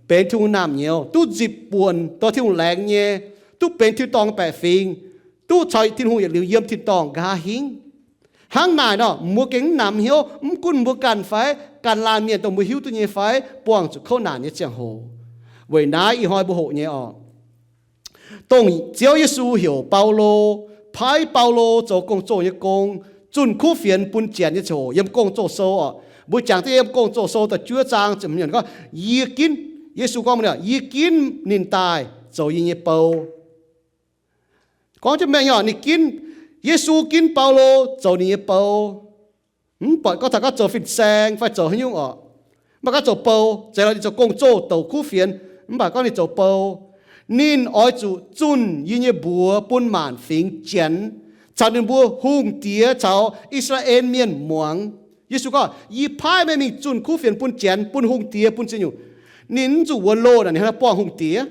benx Tin-Hungh naamh nyouz, duqv nzipc buonc dorh Tin-Hungh laengz nyei, duqv benx tin-dorngh baeqc fingx, duqv caux Tin-Hungh yietc liuz yiem tin-dorngh nqa'haav hingv. Hnangv naaic nor, mbuo gengh mv namx hnyouv, mv gunv mbuo ganh fai ganh laanh mienh dongh mbuo hiuv duqv nyei fai, buangh zuqc kouv naanc nyei ziangh hoc. Weic naaiv ih hnoi mbuo hoqc nyei orqc, dongh Ziouv Yesu heuc Baulo, paaiv Baulo zoux gong-zoh nyei gong, zunh kuv fienx bun janx nyei ziangh hoc, yiem Gong-Zoh Sou orqc, mbuo jangx duqv yiem Gong-Zoh Sou da'juov zaang ziepc hmz gorngv, yie ginv, Yesu gorngv, yie ginv ninh daaih zoux yie nyei bou. Gorngv jienv mengh orqc, ninh ginv, Yesu ginv Baulo zoux ninh nyei bou. Mv buatc gorngv taux gorngv zoux fin-saeng fai zoux haaix nyungc orqc, mv baac gorngv zoux bou, zeiz lorqc ninh zoux gong-zoh douc kuv fienx, mv baac gorngv ninh zoux bou, ninh oix zuqc zunh yie nyei mbuox bun maanc fingx janx, caux ninh mbuo hungh diex caux I^saa^laa^en Mienh muangx. Yesu gorngv, yie paaiv meih mingh zunh kuv fienx bun janx, bun hungh diex, bun ziex nyungc. Ninh mv zuqc wuonx loh naaic, ninh hnangv naaiv buangh hungh diex.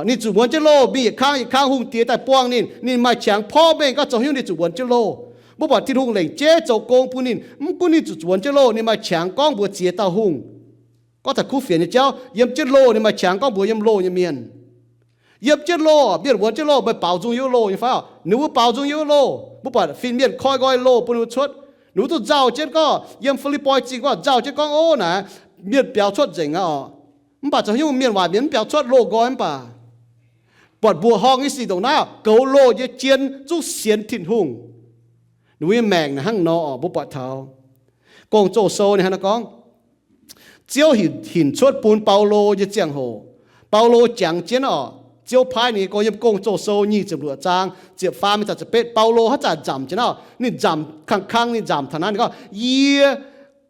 Ninh zuqc wuonx jienv loh, mingh yietc kang yietc kang hungh diex daaih buangh ninh. Ninh maaih qangx porv mengh gorngv zoux haaix nyungc ninh zuqc wuonx jienv loh. Mbuo buatc Tin-Hungh lengc jeiv zoux gong bun ninh, mv gunv ninh zuqc wuonx jienv loh, ninh maaih qangx gorngv mbuox ziex dauh hungh, gorngv taux kuv fienx nyei jauv. Yiem jienv loh ninh maaih qangx gorngv mbuox yiem loh nyei mienh. Yiem jienv loh, mienh wuonx jienv loh, meih baaux nzung yiem wuov loh nyei fai? Ninh mbuo baaux nzung yiem wuov loh. Mbuo buatc fin-mienh koi nqoi loh bun ninh mbuo cuotv. Ninh mbuo duqv nzauh jienv gorngv, yiem Fi^lipv^poi Zingh gorngv nzauh jienv gorngv, ov, naaic mienh biaux cuotv nzengc aqv orqc. Mv baac zoux haaix nyungc mienh waaic mienh mv biaux cuotv, loh nqoi mv baac. Buatc mbuoqc horngh nyei sic ndongc naaiv, goux loh nyei jien zungv sienx Tin-Hungh. Ninh mbuo nyei maengc naaic hnangv nor orqc, mbuo buatc taux Gong-Zoh Sou ninh hnangv naaiv gorngv, Ziouv hinc, hinc cuotv bun Baulo nyei ziangh hoc, Baulo jangx jienv orqc, Ziouv paaiv ninh nyei gong. Yiem Gong-Zoh Sou nyic ziepc luoqc zaang ziepc faam mingh taux ziepc betv, Baulo haaix zanc nzamc jienv orqc, ninh nzamc kang-kang, ninh nzamc taux naaiv, ninh gorngv, yie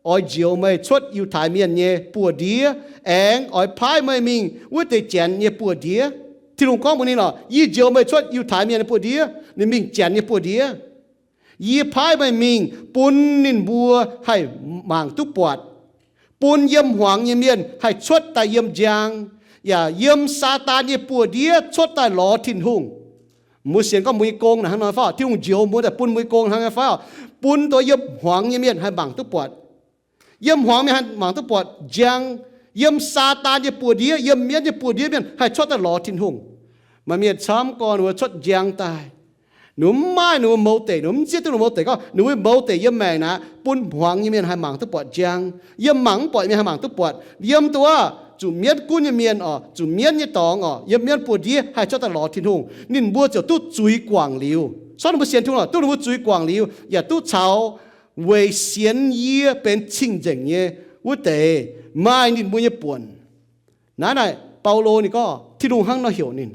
oix njoux meih cuotv Yiutai Mienh nyei buoz-ndiev, aengx oix paaiv meih mingh wuov deix janx nyei buoz-ndiev. Tin-Hungh gorngv mbuox ninh orqc, yie njoux meih cuotv Yiutai Mienh nyei buoz-ndiev, ninh mingh janx nyei buoz-ndiev. Yie paaiv meih mingh bun ninh mbuo haih mangc duqv buatc, bun yiem hmuangx nyei mienh haih cuotv daaih yiem njang, yaac yiem Saadaan nyei buoz-ndiev cuotv daaih lorz Tin-Hungh. Mbuo sienx gorngv mbuo nyei gong naaic hnangv nor fai? Tin-Hungh njoux mbuo daaih bun mbuo nyei gong hnangv nor fai? Bun dongh yiem hmuangx nyei mienh haih mangc duqv buatc. Yiem hmuangx mienh haih mangc duqv buatc njang, yiem Saadaan nyei buoz-ndiev, yiem mienv nyei buoz-ndiev mienh haih cuotv daaih lorz Tin-Hungh. Maaih mienh camv gorn ninh mbuo cuotv njang daaih, ninh mbuo mv maaih ninh mbuo mouz deic, ninh mbuo mv zieqv duqv ninh mbuo mouz deic gorngv ninh mbuo mouz deic yiem maengc naaic bun hmuangx nyei mienh haih mangc duqv buatc njang. Yiem mangc mv buatc mienh haih mangc duqv buatc. Yiem dongh zuqc mienv gunv nyei mienh oc, zuqc mienv nyei dorngx oc, yiem mienv buoz-ndiev haih cuotv daaih lorz Tin-Hungh. Ninh mbuo ziouc duqv zuiz guangc liuz. Sortv ninh mbuo sienx Tin-Hungh oc, duqv ninh mbuo zuiz guangc liuz yaac duqv caux weic sienx yie benx cing-nzengc nyei wuov deix maaih ninh mbuo nyei buonc. Naaiv naaic Baulo ninh gorngv Tin-Hungh hnangv nor heuc ninh.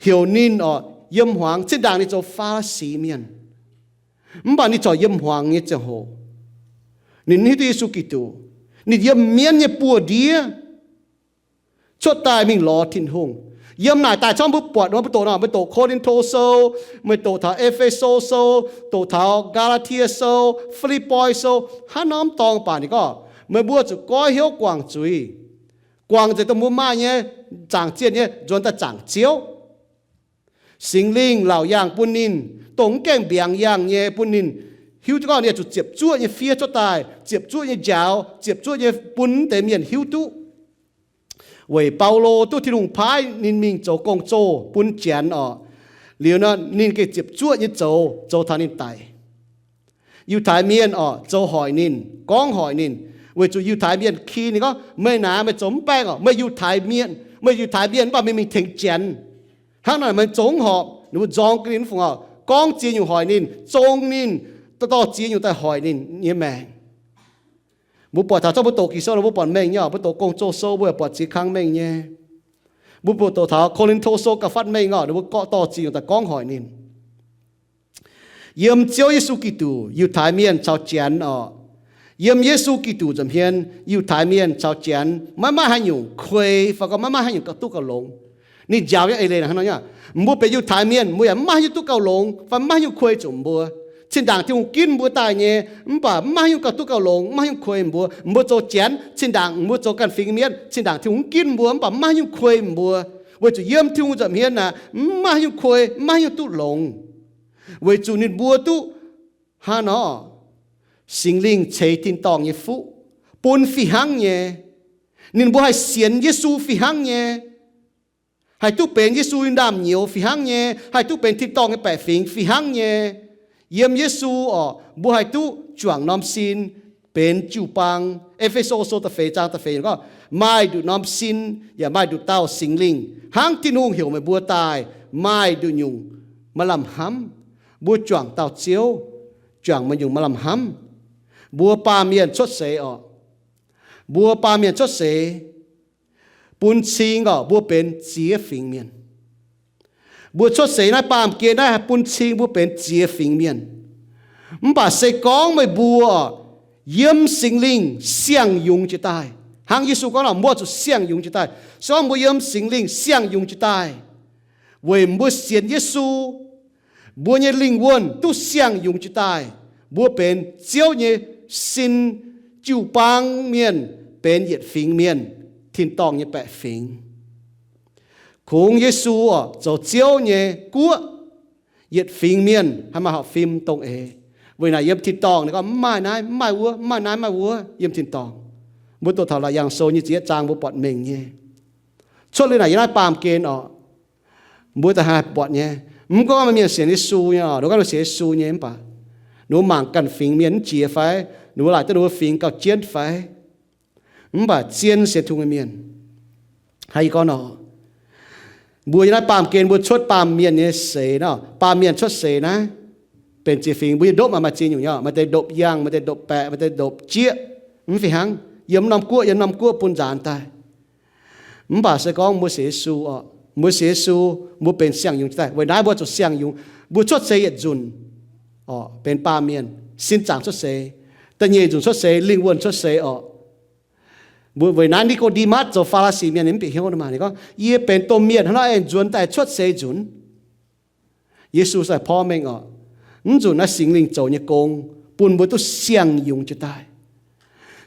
Heuc ninh oc, yiem hmuangx, zinh ndaangc ninh zoux Faa^li^si mienh, mv baac ninh corc yiem hmuangx nyei ziangh hoc, ninh mv hiuv duqv Yesu Giduc. Ninh yiem mienv nyei buoz-ndiev cuotv daaih mingh lorz Tin-Hungh. Yiem naaic daaih camv mbuo buatc nor, mbuo doqc nor, meih doqc Ko^lin^to Sou, meih doqc taux E^fe^so Sou, doqc taux Gaa^laa^tie Sou, Fi^lipv^poi Sou, hnangv norm dorngx baac ninh gorngv meih mbuo zuqc goiv hnyouv guangc zuiz. Guangc nzengc dongh mbuo maaih nyei, zaangc zienh nyei, nzuonx daaih zaangc Ziouv. Singx Lingh laauc yaangh bun ninh, dongh mv gaengh mbiaangx yaangh nyei bun ninh hiuv duqv gorngv ninh zuqc ziepc zuoqv nyei fiev cuotv daaih, ziepc zuoqv nyei njaaux, ziepc zuoqv nyei bun deix mienh hiuv duqv. Weic Baulo duqv Tin-Hungh paaiv ninh mingh zoux gong-zoh bun Janx oc. Liuz nor ninh gengh ziepc zuoqv nyei zoux, zoux taux ninh daic. Yiutai Mienh oc zoux hoic ninh, gorngv hoic ninh, weic zuqc Yiutai Mienh ki ninh gorngv, meih naaic meih zoux mv baengh oc, meih Yiutai Mienh, meih Yiutai Mienh mv baac meih mingh tengx Janx. Hnangv naaic meih zoux mv horpc. Ninh mbuo nzorng ga'ninh mv fungc oc, gorngv ziex nyungc hoic ninh, zong ninh, dorh ziex nyungc daaih hoic ninh nyei maengc. Mbuo buatc taux zorqv mbuo doqc Ging-Sou nor mbuo buatc mengh nyei oc, mbuo doqc Gong-Zoh Sou mbuo yaac buatc ziex kang mengh nyei. Mbuo buatc doqc taux Ko^lin^to Sou gauh fatv mengh oc, ninh mbuo gorqv dorh ziex nyungc daaih gorngv hoic ninh. Yiem Ziouv Yesu Giduc, Yiutai Mienh caux Janx oc. Yiem Yesu Giduc nza'hmien, Yiutai Mienh caux Janx maiv maaih haaix nyungc kuei fai gorngv maiv maaih haaix nyungc gauh duqv gauh longx. Ninh njaaux nyei eix leiz hnangv nor, mbuo benx Yiutai Mienh, mbuo yaac maiv maaih haaix nyungc duqv gauh longx fai maiv maaih haaix nyungc kuei zuqc mbuo. Zinh ndaangc Tin-Hungh ginv mbuo daaih nyei, mv baac maiv maaih haaix nyungc gauh duqv gauh longx, maiv maaih haaix nyungc kuei mbuo. Mbuo zoux Janx, zinh ndaangc mbuo zoux ganh fingx mienv, zinh ndaangc Tin-Hungh ginv mbuo, mv baac maiv maaih haaix nyungc kuei mbuo. Weic zuqc yiem Tin-Hungh nza'hmien naaic, mv maaih haaix nyungc kuei, maiv maaih haaix nyungc duqv longx. Weic zuqc ninh mbuo duqv hnangv nor, Singx Lingh ceix tin-dorngh nyei fuqv bun fih hnangv nyei. Ninh mbuo haih sienx Yesu fih hnangv nyei, haih duqv benx Yesu nyei ndaamv-nyouz fih hnangv nyei, haih duqv benx tin-dorngh nyei baeqc fingx fih hnangv nyei. Yiem Yesu oc, mbuo haih duqv juangc norm sin benx jiu-baang. E^fe^so Sou da'feix zaang da'feix gorngv, maaih nduqc norm sin yaac maaih nduqc dauh Singx Lingh, hnangv Tin-Hungh heuc meih mbuo daaih maaih nduqc nyungc maaih lamh hnamv. Mbuo juangc dauh Ziouv, juangc maaih nyungc maaih lamh hnamv. Mbuo baamh mienh cuotv seix oc, mbuo baamh mienh cuotv seix bun cing oc, mbuo benx ziex fingx mienh. Mbuo cuotv seix naaiv baamh gen naaiv haih bun cing mbuo benx ziex fingx mienh. Mv baac se gorngv meih mbuo yiem Singx Lingh siang-yungz jiez daaih, hnangv Yesu gorngv nor, mbuo zuqc siang-yungz jiez daaih. Se gorngv mbuo yiem Singx Lingh siang-yungz jiez daaih, weic mbuo sienx Yesu, mbuo nyei lingh wuonh duqv siang-yungz jiez daaih. Mbuo benx Ziouv nyei sin, jiu-baang mienh, benx yietc fingx mienh, tin-dorngh nyei baeqc fingx. Kungx Yesu oc, zoux Ziouv nyei guoqv, yietc fingx mienh haih maaih horpc fim dongh eix. Weic naaic yiem tin-dorngh ninh gorngv mv maaih naaiv, mv maaih wuov, mv maaih naaiv, mv maaih wuov yiem tin-dorngh. Mbuo doqc taux Laauc Yaangh Sou nyei ziepc yietv zaang mbuo buatc mengh nyei. Cuotv liuz naaic yiem naaiv baamh gen oc, mbuo da'haaix buatc nyei. Mv gorngv maaih mienh sienx Yesu nyei oc, mv gorngv sienx Yesu nyei mv baac ninh mbuo mangc ganh fingx mienh mv jiex fai, ninh mbuo laaic duqv ninh mbuo fingx gauh jienv fai, mv baac zien sienx Tin-Hungh nyei mienh, haaix gorngv nor, mbuo yiem naaiv baamh gen mbuo cuotv baamh mienh nyei seix nor, baamh mienh cuotv seix naaiv benx ziex fingx. Mbuo yiem ndopv maaih ziex nyungc nyei, maaih deix ndopv yangh, maaih deix ndopv baeqc, maaih deix ndopv jieqv, mv fih hnangv. Yiem norm guoqv, yiem norm guoqv bun nzaanx daaih. Mv baac se gorngv mbuo sienx Yesu oc, mbuo sienx Yesu, mbuo benx siang-yungz jiez daaih. Weic naaiv mbuo zuqc siang-yungz. Mbuo cuotv seix yietc nzunc oc, benx baamh mienh, sin zaangc cuotv seix. Da'nyeic nzunc cuotv seix, lingh wuonh cuotv seix oc. Mbuo weic naaiv Ni^ko^nde^matv zoux Faa^li^si mienh ninh mv bieqc hnyouv nor maah, ninh gorngv, yie benx domh mienh hnangv nor aengx nzuonx daaih cuotv seix nzunc. Yesu sai porv mengh oc, mv nzunc naaiv Singx Lingh zoux nyei gong bun mbuo duqv siang-yungz jiez daaih.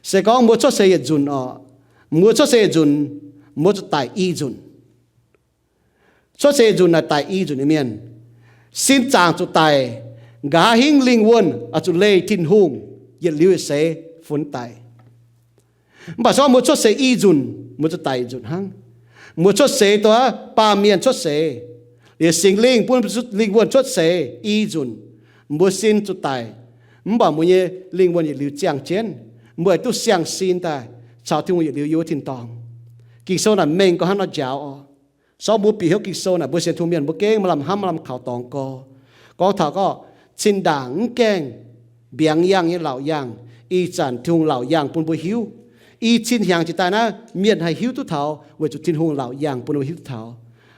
Se gorngv mbuo cuotv seix yietc nzunc oc, mbuo cuotv seix yietc nzunc, mbuo zuqc daic i nzunc. Cuotv seix yietc nzunc naaic daic i nzunc nyei mienh. Sin zaangc zuqc daic, nqa'haav hingv lingh wuonh oix zuqc leih Tin-Hungh yietc liuz yietc seix funx daic. Mv baac se gorngv mbuo cuotv seix i nzunc, mbuo zuqc daic nzunc hnangv. Mbuo cuotv seix dongh baamh mienh cuotv seix, liuz Singx Lingh bun lingh wuonh cuotv seix i nzunc, mbuo sin zuqc daic, mv baac mbuo nyei lingh wuonh yietc liuz ziangh jienv, mbuo haih duqv siang-sin daaih caux Tin-Hungh yietc liuz yiem wuov tin-dorngh. Ging-Sou naaic mengh gorngv hnangv nor njaaux oc. Se gorngv mbuo bieqc hnyouv Ging-Sou naaic, mbuo sienx Tin-Hungh mienh mbuo gengh maaih lamh hnamv maaih lamh kaux dorngx gorx. Gorngv taux gorngv zinh ndaangc mv gaengh mbiaangx yangh nyei laauc yaangh, ih zanc Tin-Hungh laauc yaangh bun mbuo hiuv. I cin hnyangx jiex daaih naaiv mienh haih hiuv duqv taux weic zuqc Tin-Hungh laauc yaangh bun mbuo hiuv duqv taux.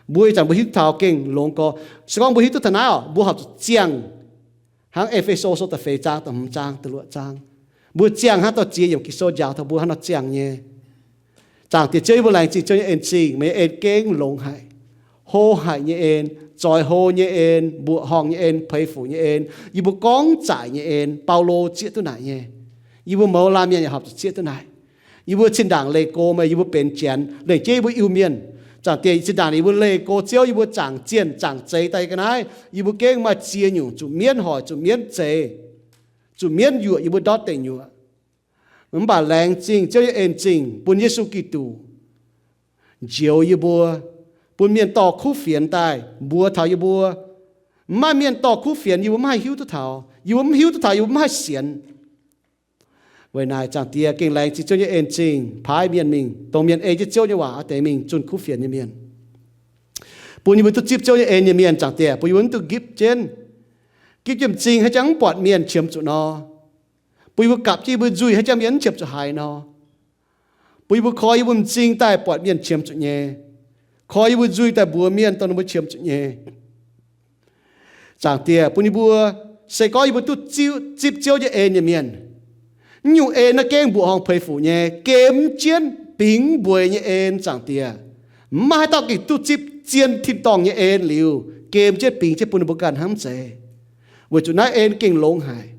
Mbuo ih zanc mbuo hiuv duqv taux gengh longx gorx. Se gorngv mbuo hiuv duqv taux naaiv oc, mbuo horpc zuqc ziangh hnangv E^fe^so sou da'feix zaang, da'hmz zaang, da'luoqc zaang. Mbuo ziangh hnangv dorh ziex yiemc Ging-Sou njaaux taux mbuo hnangv nor ziangh nyei. Zaangc Diex Ziouv, yie mbuo laengz zingh Ziouv nyei en-zingh, meih nyei en gengh longx haic, hlo haic nyei en, zoix hlo nyei en, mbuoqc horngh nyei en, peix fuc nyei en, yie mbuo gorngv zaic nyei en, Baulo zieqv duqv naaic nyei. Yie mbuo mouz laanh mienh yaac horpc zuqc zieqv duqv naaic. Yie mbuo zinh ndaangc leih go meih, yie mbuo benx Janx, lengc jeiv yie mbuo Iu-Mienh. Zaangc Diex, zinh ndaangc yie mbuo leih go Ziouv, yie mbuo zaangc zienh zaangc zeix daaih ga'naaiv, yie mbuo gengh maaih ziex nyungc zuqc mienv hoic, zuqc mienv zeix, zuqc mienv yuoqc yie mbuo ndortv deic nyuoqc. Mv baac laengz zingh Ziouv nyei en-zingh bun Yesu Giduc njoux yie mbuo, bun mienh dorh kuv fienx daaih mbuox taux yie mbuo. Mv maaih mienh dorh kuv fienx, yie mbuo mv haih hiuv duqv taux. Yie mbuo mv hiuv duqv taux, yie mbuo mv haih sienx. Weic naaic, Zaangc Diex, gengh laengz zingh Ziouv nyei en-zingh paaiv mienh mingh, dongh mienh ei jienv Ziouv nyei waac oix deix mingh zunh kuv fienx nyei mienh, bun yie mbuo duqv zipv Ziouv nyei en nyei mienh. Zaangc Diex, bun yie mbuo mv dungx gipv jienv, gipv jienv m'zing haiz jangx mv buatc mienh qiemx zuqc nor, bun yie mbuo gapv jienv yie mbuo nzuih haiz jangx mienh mv qiemx zuqc haaix nor, bun yie mbuo koi yie mbuo m'zing daaih buatc mienh qiemx zuqc nyei, koi yie mbuo nzuih daaih mbuox mienh dongh ninh mbuo qiemx zuqc nyei. Zaangc Diex, bun yie mbuo, se gorngv yie mbuo duqv zipv Ziouv nyei en nyei mienh, mv nyungc en naaiv gengh mbuoqc horngh peix fuc nyei, gemx jienv bingx mbueix nyei en. Zaangc Diex, mv maaih haaix dauh gengh duqv zipv zien tin-dorngh nyei en liuz, gemx jienv bingx jienv bun ninh mbuo ganh hnamv zeiz, weic zuqc naaiv en gengh longx haic,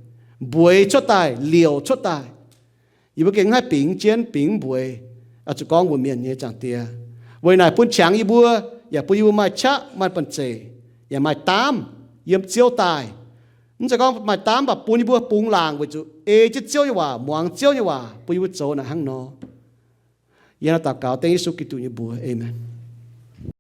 mbueix cuotv daaih, liouc cuotv daaih. Yie mbuo gengh mv haih bingx jienv bingx mbueix, oix zuqc gorngv mbuox mienh nyei. Zaangc Diex, weic naaic bun qangx yie mbuo, yaac bun yie mbuo maaih qaqv maaih banh zeic, yaac maaih daamv yiem Ziouv daaih. Mv zeiz gorngv maaih daamv, mv baac bun yie mbuo bungx laangc weic zuqc ei jienv Ziouv nyei waac, muangx Ziouv nyei waac, bun yie mbuo zoux naaic hnangv nor. Yie hnangv naaiv daux gaux dengv Yesu Giduc nyei mbuox, aamen.